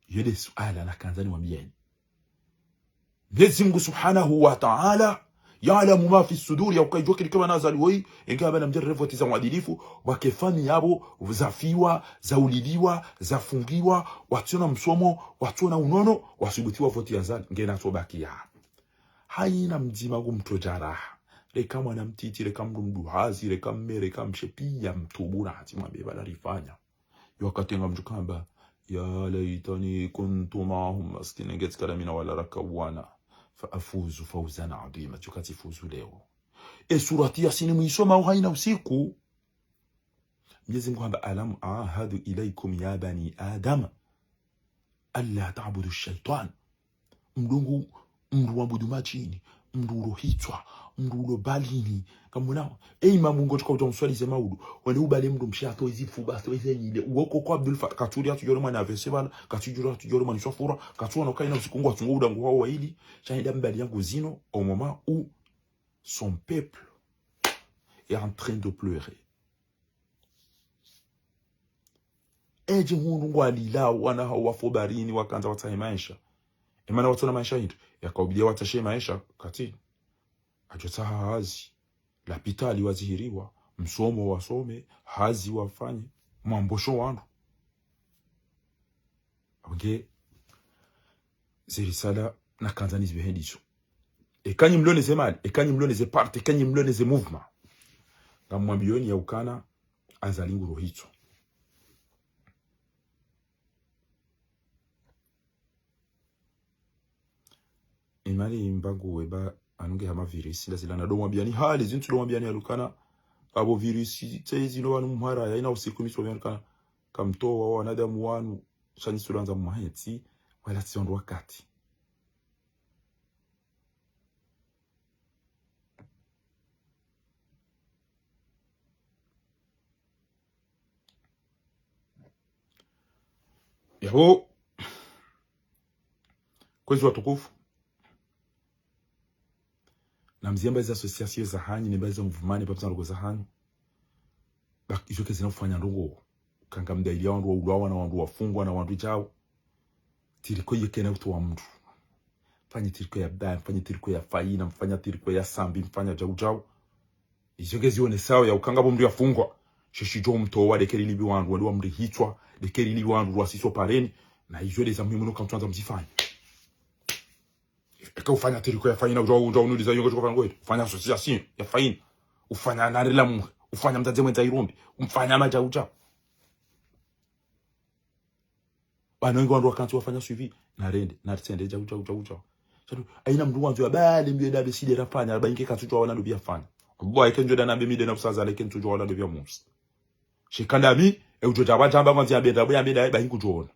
Yo nde suala nakandza niwambiyeni. Mnyezi Mungu Subhanahu wa Ta'ala, يعلم ما في الصدور, ya uka idjuwa kili kama na Azali woyi, inga hamba namdjere voti za mwadilifu, wake fami yapvo, zafiwa, zauliliwa, zafungiwa, watsona msomo, watsona unono, wasubutiwa voti ya Azali, ngena tso bakiya. Hayina mdzima ngu mtso djaraha. Reka mwana mtiti, reka mndru mduhazi, reka mme, reka mshe piya mtubu na hati mwambe bala rifanya. Yo wakati ngamdjo kamba, يا ليتني كنت معهم, maskini nge tsikala mi na wala raka wana. فأفوز فوزا عظيما, tsuka tsifuzu leo. E surati Yasini mwisoma uhayina usiku. Mnyezi Mungu hamba, ألم أعهد إليكم يا بني آدم ألا تعبدوا الشيطان. Mndru ngu, mndru wabudu madjini, mndru ulo hitswa, mndru ulo balini. Kamwona, e imamu ngodjo ka udja umswalize maudu. Wende ubale mndru mshe atowe zifuba, atowe zenyile. Uwo koko Abdul Fa-, katsuri atsudjore mwana avese bala, katsudjore atsudjore mwana iswafura, katsuona ukayina usiku ngwatsungo udangu hao wayili, sha henda mbali yangu zino, au moment où son peuple est en train de pleurer. Edje hundru ngwalilao, wana hao wafo barini, wakandza watsahe maesha. Emana watsona maesha hindri, yaka ubidiya watsahe maesha, kati. Adjo tsaha hazi. Lapitali wazihiriwa, Msomo wasome, hazi wafanye, mwambosho wandru. Apvo nge, ze risala nakandza nizipvehe ndizo. Eka nyi mlo ne ze mali, eka nyi mlo ne ze parti, eka nyi mlo ne ze mouvement, ngamwambiyoni ya ukana Azali ngurohitswa. Imali mbangu weba anunge hama virus, la zila na domwa biyani hali, zintsu domwa biyani halukana. Apvo virus, tse zino wanu mhara, ya ina usiku miso biyani kana, kamtowa wanadamu wanu, sha nyi sulanza mwahetsi, wala tsi wandru wakati. Yapvo, kwezi watukufu, namziye mba ezi association zahanyu, ne mba ezi mouvement, ne mba ezi ndrongoo zahanyu. Ba, izo kazina ufanya ndrongoo. Kanga mdayiliya wandru waulwawa na wandru wafungwa na wandru djau. Tiriko yekena kutowa mndru. Mfanye tiriko ya ba, mfanye tiriko ya fayina, mfanye tiriko ya sambi, mfanye djau djau. Izo kazionesao ya ukanga pvo mndru yafungwa. Sheshidjo mtowa, de keri libi wandru, wali wamrihitswa, de keri libi wandru, rwasiswa pareni. Na izo de za muhimu no kamtsuandza mzifanye. Eka ufanya tiriko ya fayina, udja, udja unuliza yongo chiko fanya ngoyi. Ufanya association ya fayina. Ufanya nari la mwe. Ufanya mdzadze mwendza irumbi. Umfanya madjau djau. Pvanu wengi wandru wakantsi wafanya suivi. Narende, naritsende, djau, djau, djau, djau. Shadu, haina mndru wandzo ya bale mbiyo dabe side rafanya, ba inge kantsudjuwa wala ndo biyafanya. Bo, eke ndjo dana be mi dena usaza, leke ntsudjuwa wala ndo biya musi. Shikandami, e udjo djaba djamba kwanzi ya benda, bo ya benda, ba inge udjona.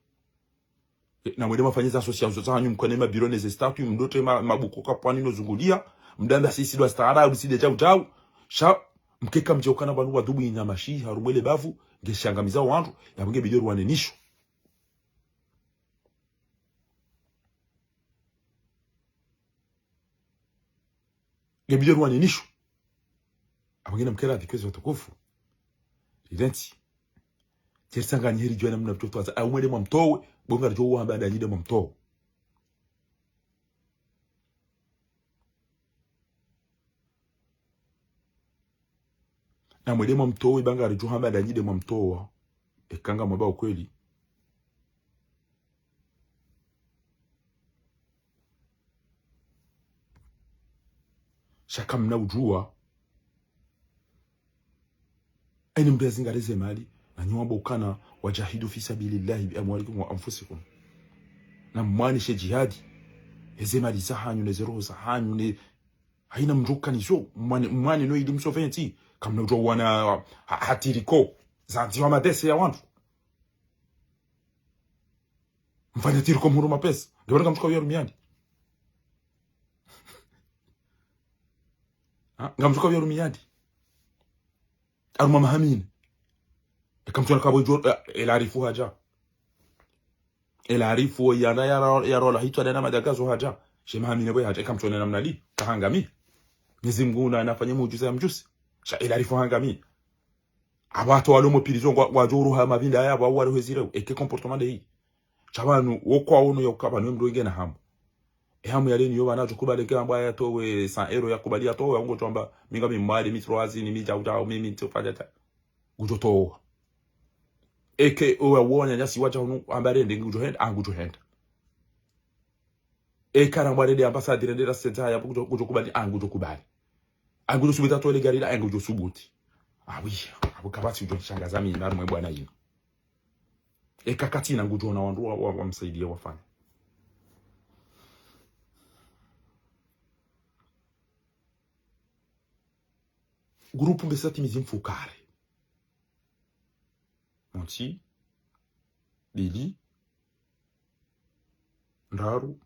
E, na mwende mwafanye za association zahanyu, mkone mabiro ne ze statut, mdote ma, mabuku kapvwani no zunguliya, mdamba sisi ndo wastaarabu, side djau djau. Sha, mkeka mdje ukana pvanu wadhubu inyama shiha, harumwa le bavu, nge shangamiza wandru, yapvo nge bidi ruwane nisho. Nge bidi ruwane nisho. Apvo ngena mkera ati kwezi watukufu. Rilentsi. Tserisa nganyi heri djuwa namna mtoto waza. Au mwende mwamtowe. Bo ngaridjo uhamba ndanyi de mwamtowe. Na mwende mwamtowe, ba ngaridjo hamba ndanyi de mwamtowa. Eka ngamwamba ukweli. Sha kamna udjuwa. Haina mndru yazingare ze mali. Na nyi wamba ukana, وجاهدوا في سبيل الله بأموالكم وأنفسكم. Na mwanishe jihadi. Eze mali zahanyu, ne ze roho zahanyu, ne haina mndru kanizo, mwane, mwane no ili msoventi. Kamna udjo wana ha, ha tiriko. Zandziwa madese ya wandru. Mfanya tiriko mhuru mapesa. Nge pvanu ngamtsuka uya rumiyani. Ha? Ngamtsuka uya rumiyani. Harumwa mahamine. Eka mtsuona kapvo idjo, e, El Arifu hadja. El Arifu wo yana ya ro-, ya rola hitswa dana madjagazo hadja. She mahamine bwe hadja. Eka mtsuona namna li. Kahangami. Mwenyezi Mungu na, nafanye mujiza ya mjusi. Sha El Arifu hangami. Apvo hata walo mo prison ngwa, ngwadjo uruha mapvinda ya, apvo walo hezire. Eke comportement de hi. Sha pvanu, wo kwa wono ya ukaba, no mndru ngena hamu. E hamu yale niyo pvanu adjo kubali ke amba yatowe cent euros yakubali yatowe, ya ungo tsu amba, mi ngami mwade, mi troazi, ni mi djau djau, mi, mi tsofa djata. Ngudjo towa. Eke, owa wona, nyasi wadja hunu, amba rende, ngudjo henda, a ngudjo henda. Eka rambwa rende, amba sa dirende, ra sedza, ya ngudjo, ngudjo kubali, a ngudjo kubali. A ngudjo subuti atowe le gari la, a ngudjo subuti. Ah oui, apvo kapvatsi udjo shangaza mi, na rumwe bwana yinu. Eka katsina ngudjo ona wandru wa, wa, wamsaidia wafanya. Grupu mbesa timizi mfukare. Montsi, mbili, ndraru,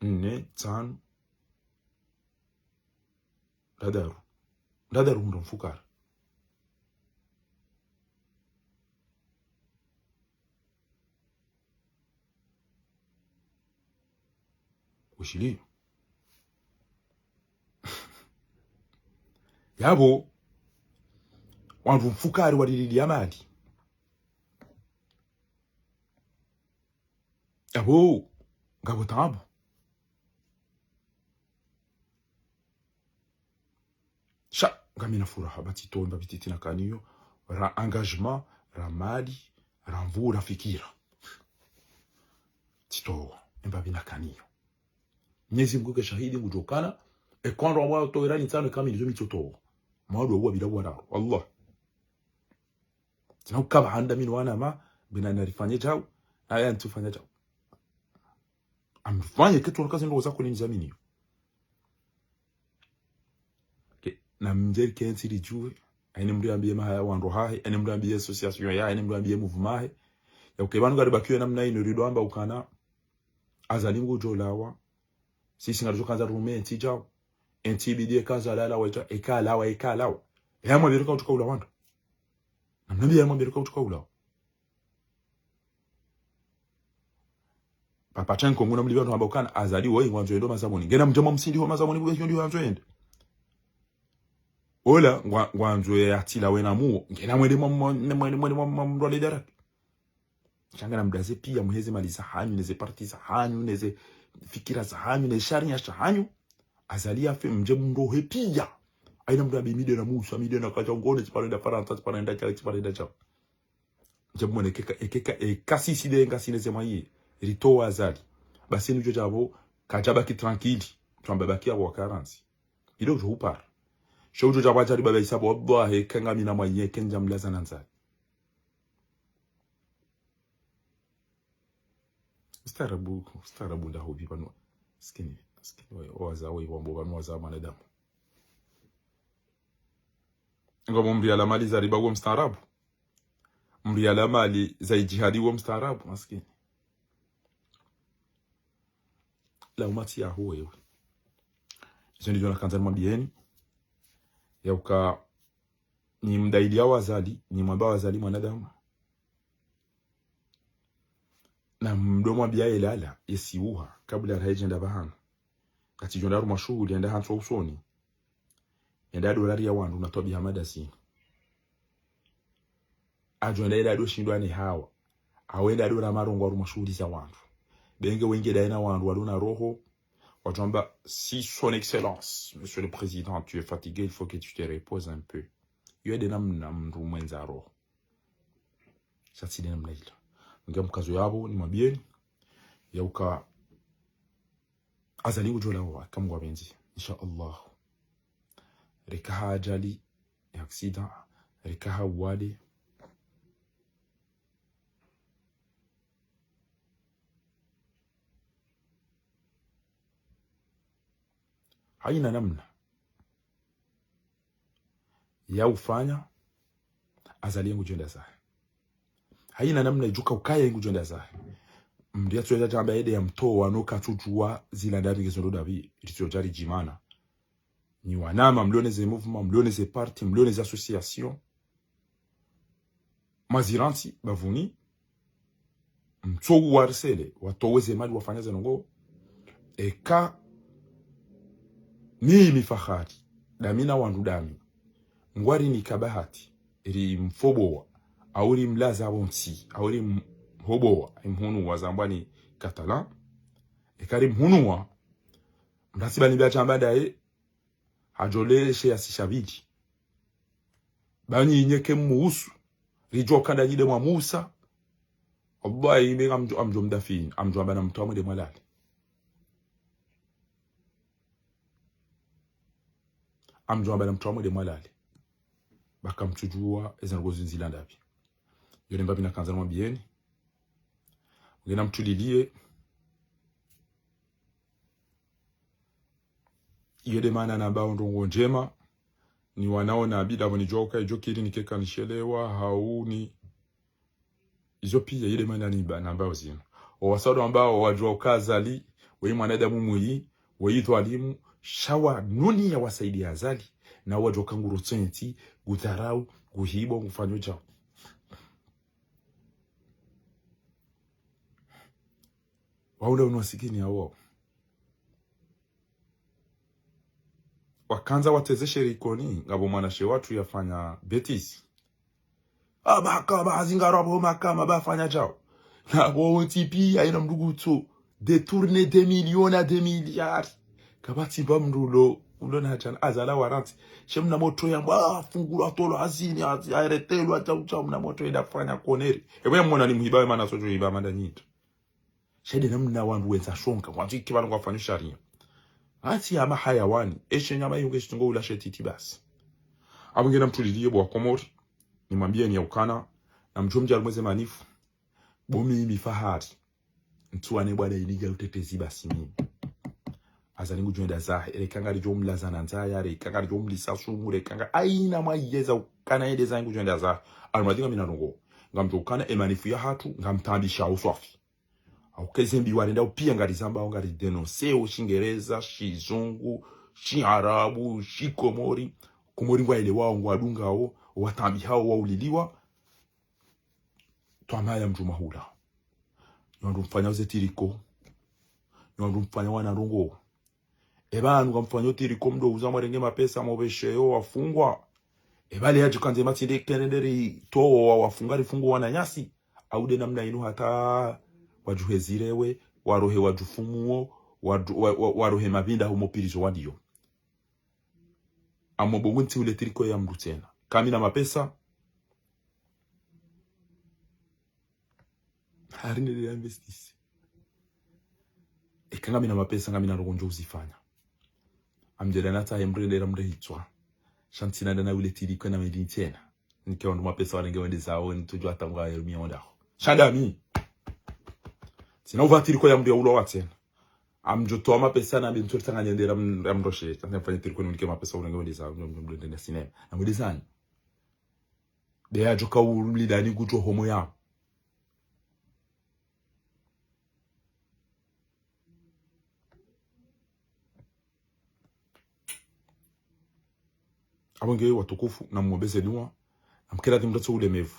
nne, tsanu, ndradaru. Ndradaru hundra mfukare. Ushiliyo. Yapvo, wandru mfukare walililiya mali. Yapvo, ngapvo taabu. Sha, Ngamina furaha, ba tsitowa, emba pvi tsi tsina kaniyo, ra engagement, ra mali, ra nvu, ra fikira. Tsitowa, emba pvina kaniyo. Mnyezi Mngu ke shahidi ngudjokana, eka wandru watowa irani ntsanu, eka mi ndizo mitsotowa. Mwandru wa bila wararu, wallah. Tsina ukaba handa mi no wanama, bina narifanye djau, aya ntsufanya djau. Amfanye ketsi wakazi ndo za kuni nizamini. Ke, na mdjeri ke ntsi ridjuwe, haina mdru yambiye mahaya wandru hahe, haina mdru yambiye association yahe, haina mdru yambiye mouvement yahe. Ya uke pvanu karibakiwe namna inu rido amba ukana, Azali ngudjolawa, sisi ngaridjo kandza rume entsi djau, entsi ibidi eka Azali alawa, eka, eka alawa, eka alawa. Yamwambie uka utsuka ulawa wandru. Namnambie yamwambie uka utsuka ulawa. Papa Chenko nguna mlipvi wandru hamba ukana, Azali woyi, ngwandzo yende mazamuni. Ngena mdjama msindi ho mazamuni, bube hiyo ndiyo wandzo yende. Ola, ngwa-, ngwandzo ye atila wena muo. Ngena mwende mwa, mwa, mwende, mwende mwa, mwa mndru ale daraka. Sha ngena mdaze piya, muheze mali zahanyu, neze parti zahanyu, neze fikira zahanyu, neze sharia shahanyu. Azali yafe mdje mrohe piya. Haina mdru yambe mi ndena Musa, mi ndena kadja ngone, tsiparo enda Farantsa, tsiparo enda djau, tsiparo enda djau. Ndje mwone ekeka, ekeka, eka sisi nde, nga sine ze mwaye. Ritowa Azali. Basi nudjo djapvo, kadjabaki tranquille. Twamba baki apvo wakarantsi. Ido udjo upara. Sho udjo djapvo Azali baba isabu, wallahi, eka ngamina mwaye, eka ndja mlaza na ndzani. Ustaarabu, ustaarabu ndaho pvi pvanu. Maskini, maskini, wa, wazao, wa, wambo pvanu wazao mwanadamu. Ngo mdru yala mali za riba wo mstaarabu. Mdru yala mali za idjihadi wo mstaarabu, maskini. La umati yaho wewe. Izo ndizo nakandza nimwambieni. Ya uka ni mdaili ya Azali, ni mwamba Azali mwanadamu. Na mdo mwambia yelala, yesiuha, kabla raha yedjenda pvahanu. Katsidjo enda harumwa shuhuli, yenda hantswa usoni. Yenda ndo rari ya wandru na twabiha madasini. Adjo enda yenda ndo shindwa ne hawa. Awe enda ndo na marongo harumwa shuhuli za wandru. Benge wenge daye na wandru, walo na roho. Wadjo amba, si son excellence, monsieur le président, tu es fatigué, il faut que tu te reposes un peu. Yo nde namna mndru mwendza roho. Sha tsi nde namna ila. Nge mkazo yapvo, nimwambieni. Ya uka Azali ngudjo lawa, eka Mngu yapvendze. Insha Allah. Reka ha ajali, ya accident, reka ha uwade. Haina namna ya ufanya, Azali ngudjo enda zahe. Haina namna idjo ka ukaya ngudjo enda zahe. Mndru yatso yadja amba yende ya mtowa, no katsudjuwa zila ndapvi nge zo ndo ndapvi, ritso djari djimana. Ni wanama, mlo neze mouvement, mlo neze parti, mlo neze association. Mazirantsi, bapvuni, mtsowu warisele, watowe ze mali wafanya ze ndrongo. Eka, mimi Fahari, dami na wandru dami, ngwari nika bahati, ri mfobowa, au ri mlaza pvontsi, au ri mhobowa, ri mhunuwa zambwa ni Catalan. Eka ri mhunuwa, mrasi bani bia shamba ndaye, hadjo leshe ya sisha pvili. Bani inyeke mmuhusu. Ridjo kanda nyide mwa Musa. Wallahi, ime ngamdjo, amdjo mdafini. Amdjo amba na mtru amwende mwalale. Amdjo amba na mtru amwende mwalale. Ba kamtsudjuwa, eza ndrongo zindzi zila ndapvi. Yo nde mbapvi nakandza nimwambieni. Ngena mtuliliye. Iyo nde mana nambao ndrongo ndjema, ni wanao na bida pvo nidjoka, idjo kiri nikeka nishelewa, hauni. Izo piya, iyo nde mana nimba, nambao zinu. Owasado ambao wadjuwa uka Azali, weyi mwanadamu mwiyi, weyi dhwalimu, sha wanuniya wasaidiya Azali, na wadjuwa ka nguro tsentsi, ngudharau, nguhibo, ngufanyo djau. Waula unu wasikini awo. Wakandza wateze sherikoni, ngapvo mwanashe watru yafanya bêtise. Aba haka, aba hazingaro apvo mahakama, aba hafanya djau. Na apvo wontsi piya, haina mndru ngutso détourner des millions na des milliards. Kapvatsi mba mndru lo Mlo na hadjana, hazala warantsi. She mna motro yamba, ah, fungulwa, tolwa hazini, hazi-, haretelwa, djau djau, mna motro yenda fanya koneri. Ewe mwona ni mhiba, we mana sodjo hiba manda nyinto. She nde namna wandru wendza shonga, wandru ike pvanu ngwafanyao sharia. Hasi ya mahayawani, eshe nyama yunge shitungo ula she titi basi. Apvo nge namtuliliye bo wa Komori, nimwambiyeni ya ukana, namdjo mdja rumweze manifu, bo mimi Fahari. Ntsuwane bwana iliga utetezi basi mimi. Azali ngudjo wenda zahe, eka ngaridjo mlaza na ndzaya, eka ngaridjo mlisa sumu, eka nga-, haina mwa yeza ukana yende zahe ngudjo wenda zahe. Almadinga mina ndrongo. Ngamdjo ukana emanifu ya hatru, ngamtambisha uswafi. Au keze mbi warenda upia ngarizamba, au ngaridénoncer, o Shingereza, Shizungu, Shiarabu, Shikomori. Komori ngwaelewao, ngwadungao, watambihao, wauliliwa. Twamaya mdjuma hula. Nyi wandru mfanyao ze tiriko. Nyi wandru mfanyao wana ndrongo. Epvanu ngamfanyao tiriko mdo uza mwarenge mapesa mopvesheyo wafungwa. Epvale yadjukandze matsinde kerenderi towa wafunga rifungu wananyasi. Au nde namna inu hata wadjuhezirewe, warohe wadjufumuo, wadju-, wa-, wa-, warohe mapvinda humo pirizo wandiyo. Amo bongo ntsi ule tiriko ya mdru tsena. Kamina mapesa. Hari nde ya investisi. Eka ngamina mapesa, ngamina ndrongo ndjo uzifanya. Amdjeda na tsahe mrendera mrehitswa. Sha ntsina nda na ule tiriko na medi tsena. Nike wandru mapesa warenge wende zawo, ntsudjo hata ngwa ya rumia wandao. Sha ndami. Tsina uva tiriko ya mdru ya ulwa wa tsena. Amdjo towa mapesa na mbe ntsuri tsanga nyendera m-, ya mroshe. Tsanga mfanye tiriko nunike mapesa urenge wende zawo, mdjo, mdjo, mdjo, ndende sinema. Na mwende zanyu. Nde yadjoka ulidani kutso homo ya. Apvo nge watukufu, namwombeze dua, namkera timdatso ulemevu.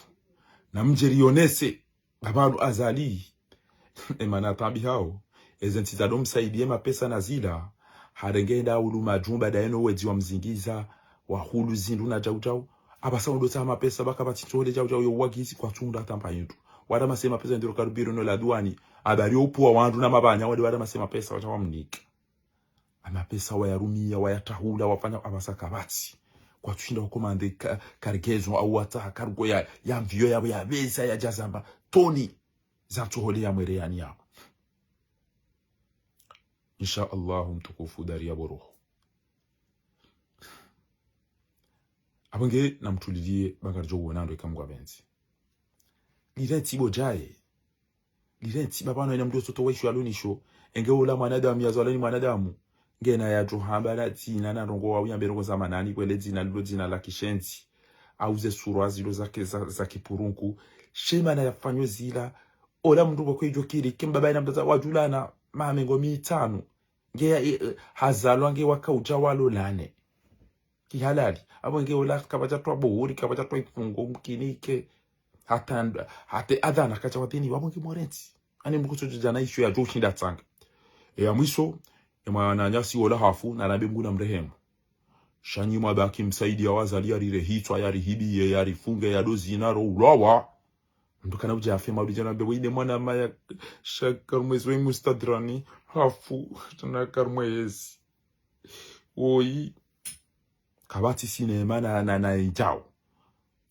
Namdjerionese, baba anu Azali. Emana tambihao, eze ntsi za ndo msaidiye mapesa na zila, harenge nda ulu majumba nda yeno wedzi wa mzingiza, wahulu zindru na djau djau. Apvasa ndo tsaha mapesa, baka pvatsi ntsohole djau djau yo wagizi kwatsunda tamba yindru. Wada mase mapesa ndiro karubiro no la duwani, habari yo upvua wandru na mapvanya, wade wada mase mapesa, wadja wamnike. Amapesa wayarumia, wayatrahula, wafanya apvasa kapvatsi. Kwatsushinda wakomande ka-, cargaison au watsaha cargo ya, ya mvio ya, ya pveza, ya djazamba toni za ntsohole ya mwereyani yapvo. Insha Allah, mtukufu Daria Boroho. Apvo nge namtuliliye, ba ngaridjo uona ndo eka Mngu apvendze. Lile tsibo djaye. Lile ntsi baba no ina mdru soto waisho yalo nisho. Enge ula mwanadamu yazalwa ni mwanadamu. Ngena yadjo hamba na dzina na ndrongo wa uyambe ndrongo za manani kwele dzina lilo dzina la kishenzi. Au ze surwa zilo za ke-, za, za kipurunku. She mana yafanyo zila. Ola mdru kwa kwejo kiri, kimbaba ina mdru za wadjulana, mamengo mitsanu. Nge ya, e, e, hazalwa nge waka udja walo lane. Kihalali. Apvo nge ola kapvadja twa buhuri, kapvadja twa ifungo, mkinike. Hata nd-, hata adhana kacha watini, apvo nge morentsi. Ani mdru kutsodjo djana isho yadjo ushinda tsanga. E ya mwiso, e mwananyasi ola hafu, na rambe Mngu namrehemu. Sha nyi mwabaki msaidiya wazali yarire hitswa, yarihibiye, yarifunge, yado zina ro ulawa. Mdru kana udja afe, mauri djana mbe, wide mwana maya, sha karumwezi we mustadrani, hafu, tana karumwezi. Woyi. Kapvatsi sinema na, na, na idjao.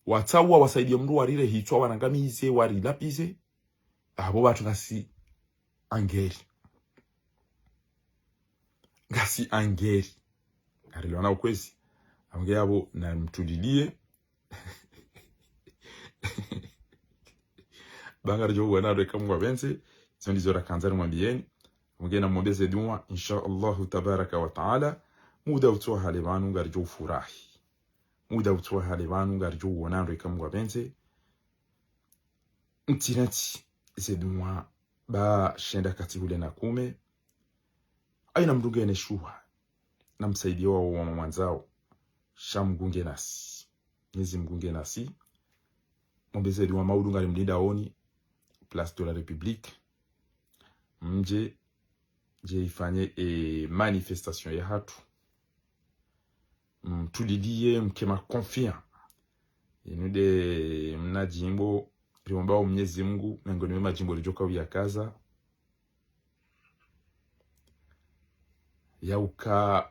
Watsawa wasaidiye mdru warire hitswa, warangamize, warilapvize. Apvo pvatsu ngasi angeri. Ngasi angeri. Arilwana ukwezi. Apvo nge apvo namtuliliye. Ba ngaridjo uona ndo eka Mngu apvendze, zo ndizo rakandza rimwambiyeni. Mngu namwombeze dua, insha Allahu tabaraka wa taala. Muda utsoha le pvanu ngaridjo ufurahi. Muda utsoha le pvanu ngaridjo uona ndo eka Mngu apvendze. Ntsi na ntsi, ze dua, ba shenda kati hule na kume. Aina mdru ngena shuha. Namsaidiye wa, wa mwandzao. Sha Mngu nge nasi. Mwenyezi Mngu nge nasi. Mwombeze dua mauri ngarimlindaoni, Place de la République. Mdje, dje ifanye, e, manifestation ya hatru. Mtuliliye, mke ma confiant. Inu nde mna djimbo, rimomba wa Mwenyezi Mngu, mengoni mwe madjimbo ridjoka uyakaza. Yauka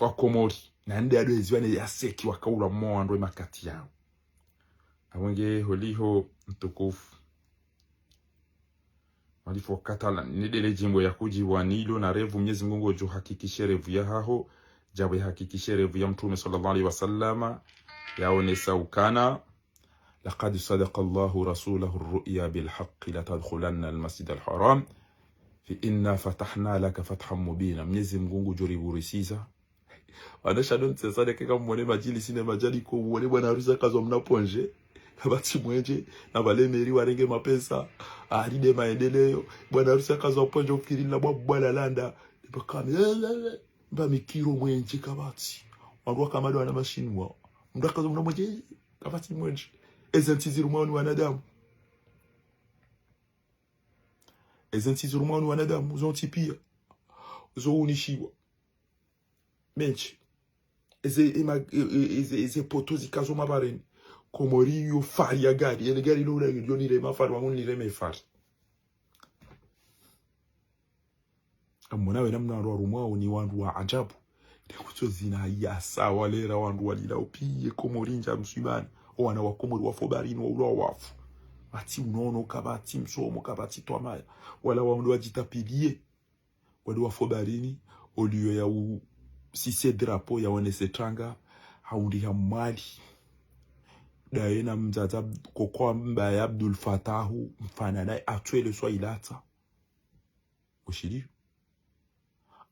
Wakomori. Na nde ado eziwa ne yaseki wakaula mo wandru emakati yao. Awenge holiho mtukufu. Walifu wakatala, nidele djimbo ya kudjiwa nilo na revu, Mnyezi Mngu ngudjo hakikishe revu yahaho, djabwe hakikishe revu ya Mtrume swallallahu alayhi wa sallama, yaonesa ukana, لقد صدق الله رسوله الرؤيا بالحق لتدخلن المسجد الحرام إنا فتحنا لك فتحا مبينا. Mnyezi Mngu ngudjo riburisiza. Wanasha ndo ntsesa neke kamwone madjilisi ne madjaliko, uwone bwana harusi akazwa mna pvondze. Kapvatsi mwendje, na pvale meri warenge mapesa, ari nde maendeleo. Bwana harusi akazwa pvondze, ufikiri la bwa bwala landa. Nde paka mi, mba mikiro mwendje kapvatsi. Wandru waka mado wana mashinwa. Mndru akazwa mna mwendje, kapvatsi mwendje. Eze ntsi zirumwa ni wanadamu. Eze ntsi zirumwa ni wanadamu, zo ntsi pia. Zo unishiwa. Mendji. Eze, ema, e, e, eze, eze poto zikazo mabareni. Komori yo fari ya gari. Ele gari lo ula yo nirema fari, wangu nirema fari. Amona wena mna wandru warumwao ni wandru wa ajabu. Ndekutso zina yasa walera wandru walila upiye Komori ndja mswibani. O wana wa Komori wafo barini waulwa wafu. Kapvatsi unono, kapvatsi msomo, kapvatsi twamaya. Wala wandru wadjitapiliye. Wandru wafo barini, oliyo ya u sise drapeau ya wanese tranga, haundi ha mwali. Daye na mdzadze Ab-, koko mbaye Abdul Fatahu, mfana naye atwele swa ilatsa. Ushiri?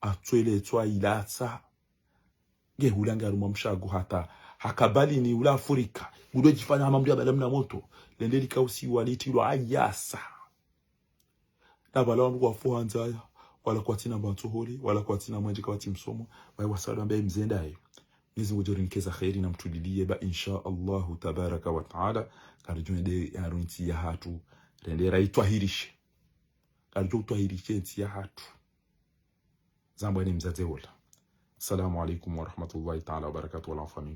Atwele swa ilatsa. Nge hula nge harumwa mshago hata. Hakabali ni ula Afrika. Ngudo djifanya hama mndru ya bala mna moto. Lende likausiwa litilwa ayasa. Na pvala wandru kwafu handzaya, wala kwatsina mbatsohole, wala kwatsina mwendje kapvatsi msomo, wayi wasadu ambe mzendaye. Mnyezi Mngu ngudjo rinikeza kheri na mtuliliye ba, insha Allahu tabaraka wa taala, karidjo ende ya ntsi yahatru, rende raitwahirishe. Karidjo utwahirishe ntsi yahatru. Zambwa ni mdzadze ola. Assalamu alaikum wa rahmatullahi taala wa barakatuh, wala mfami.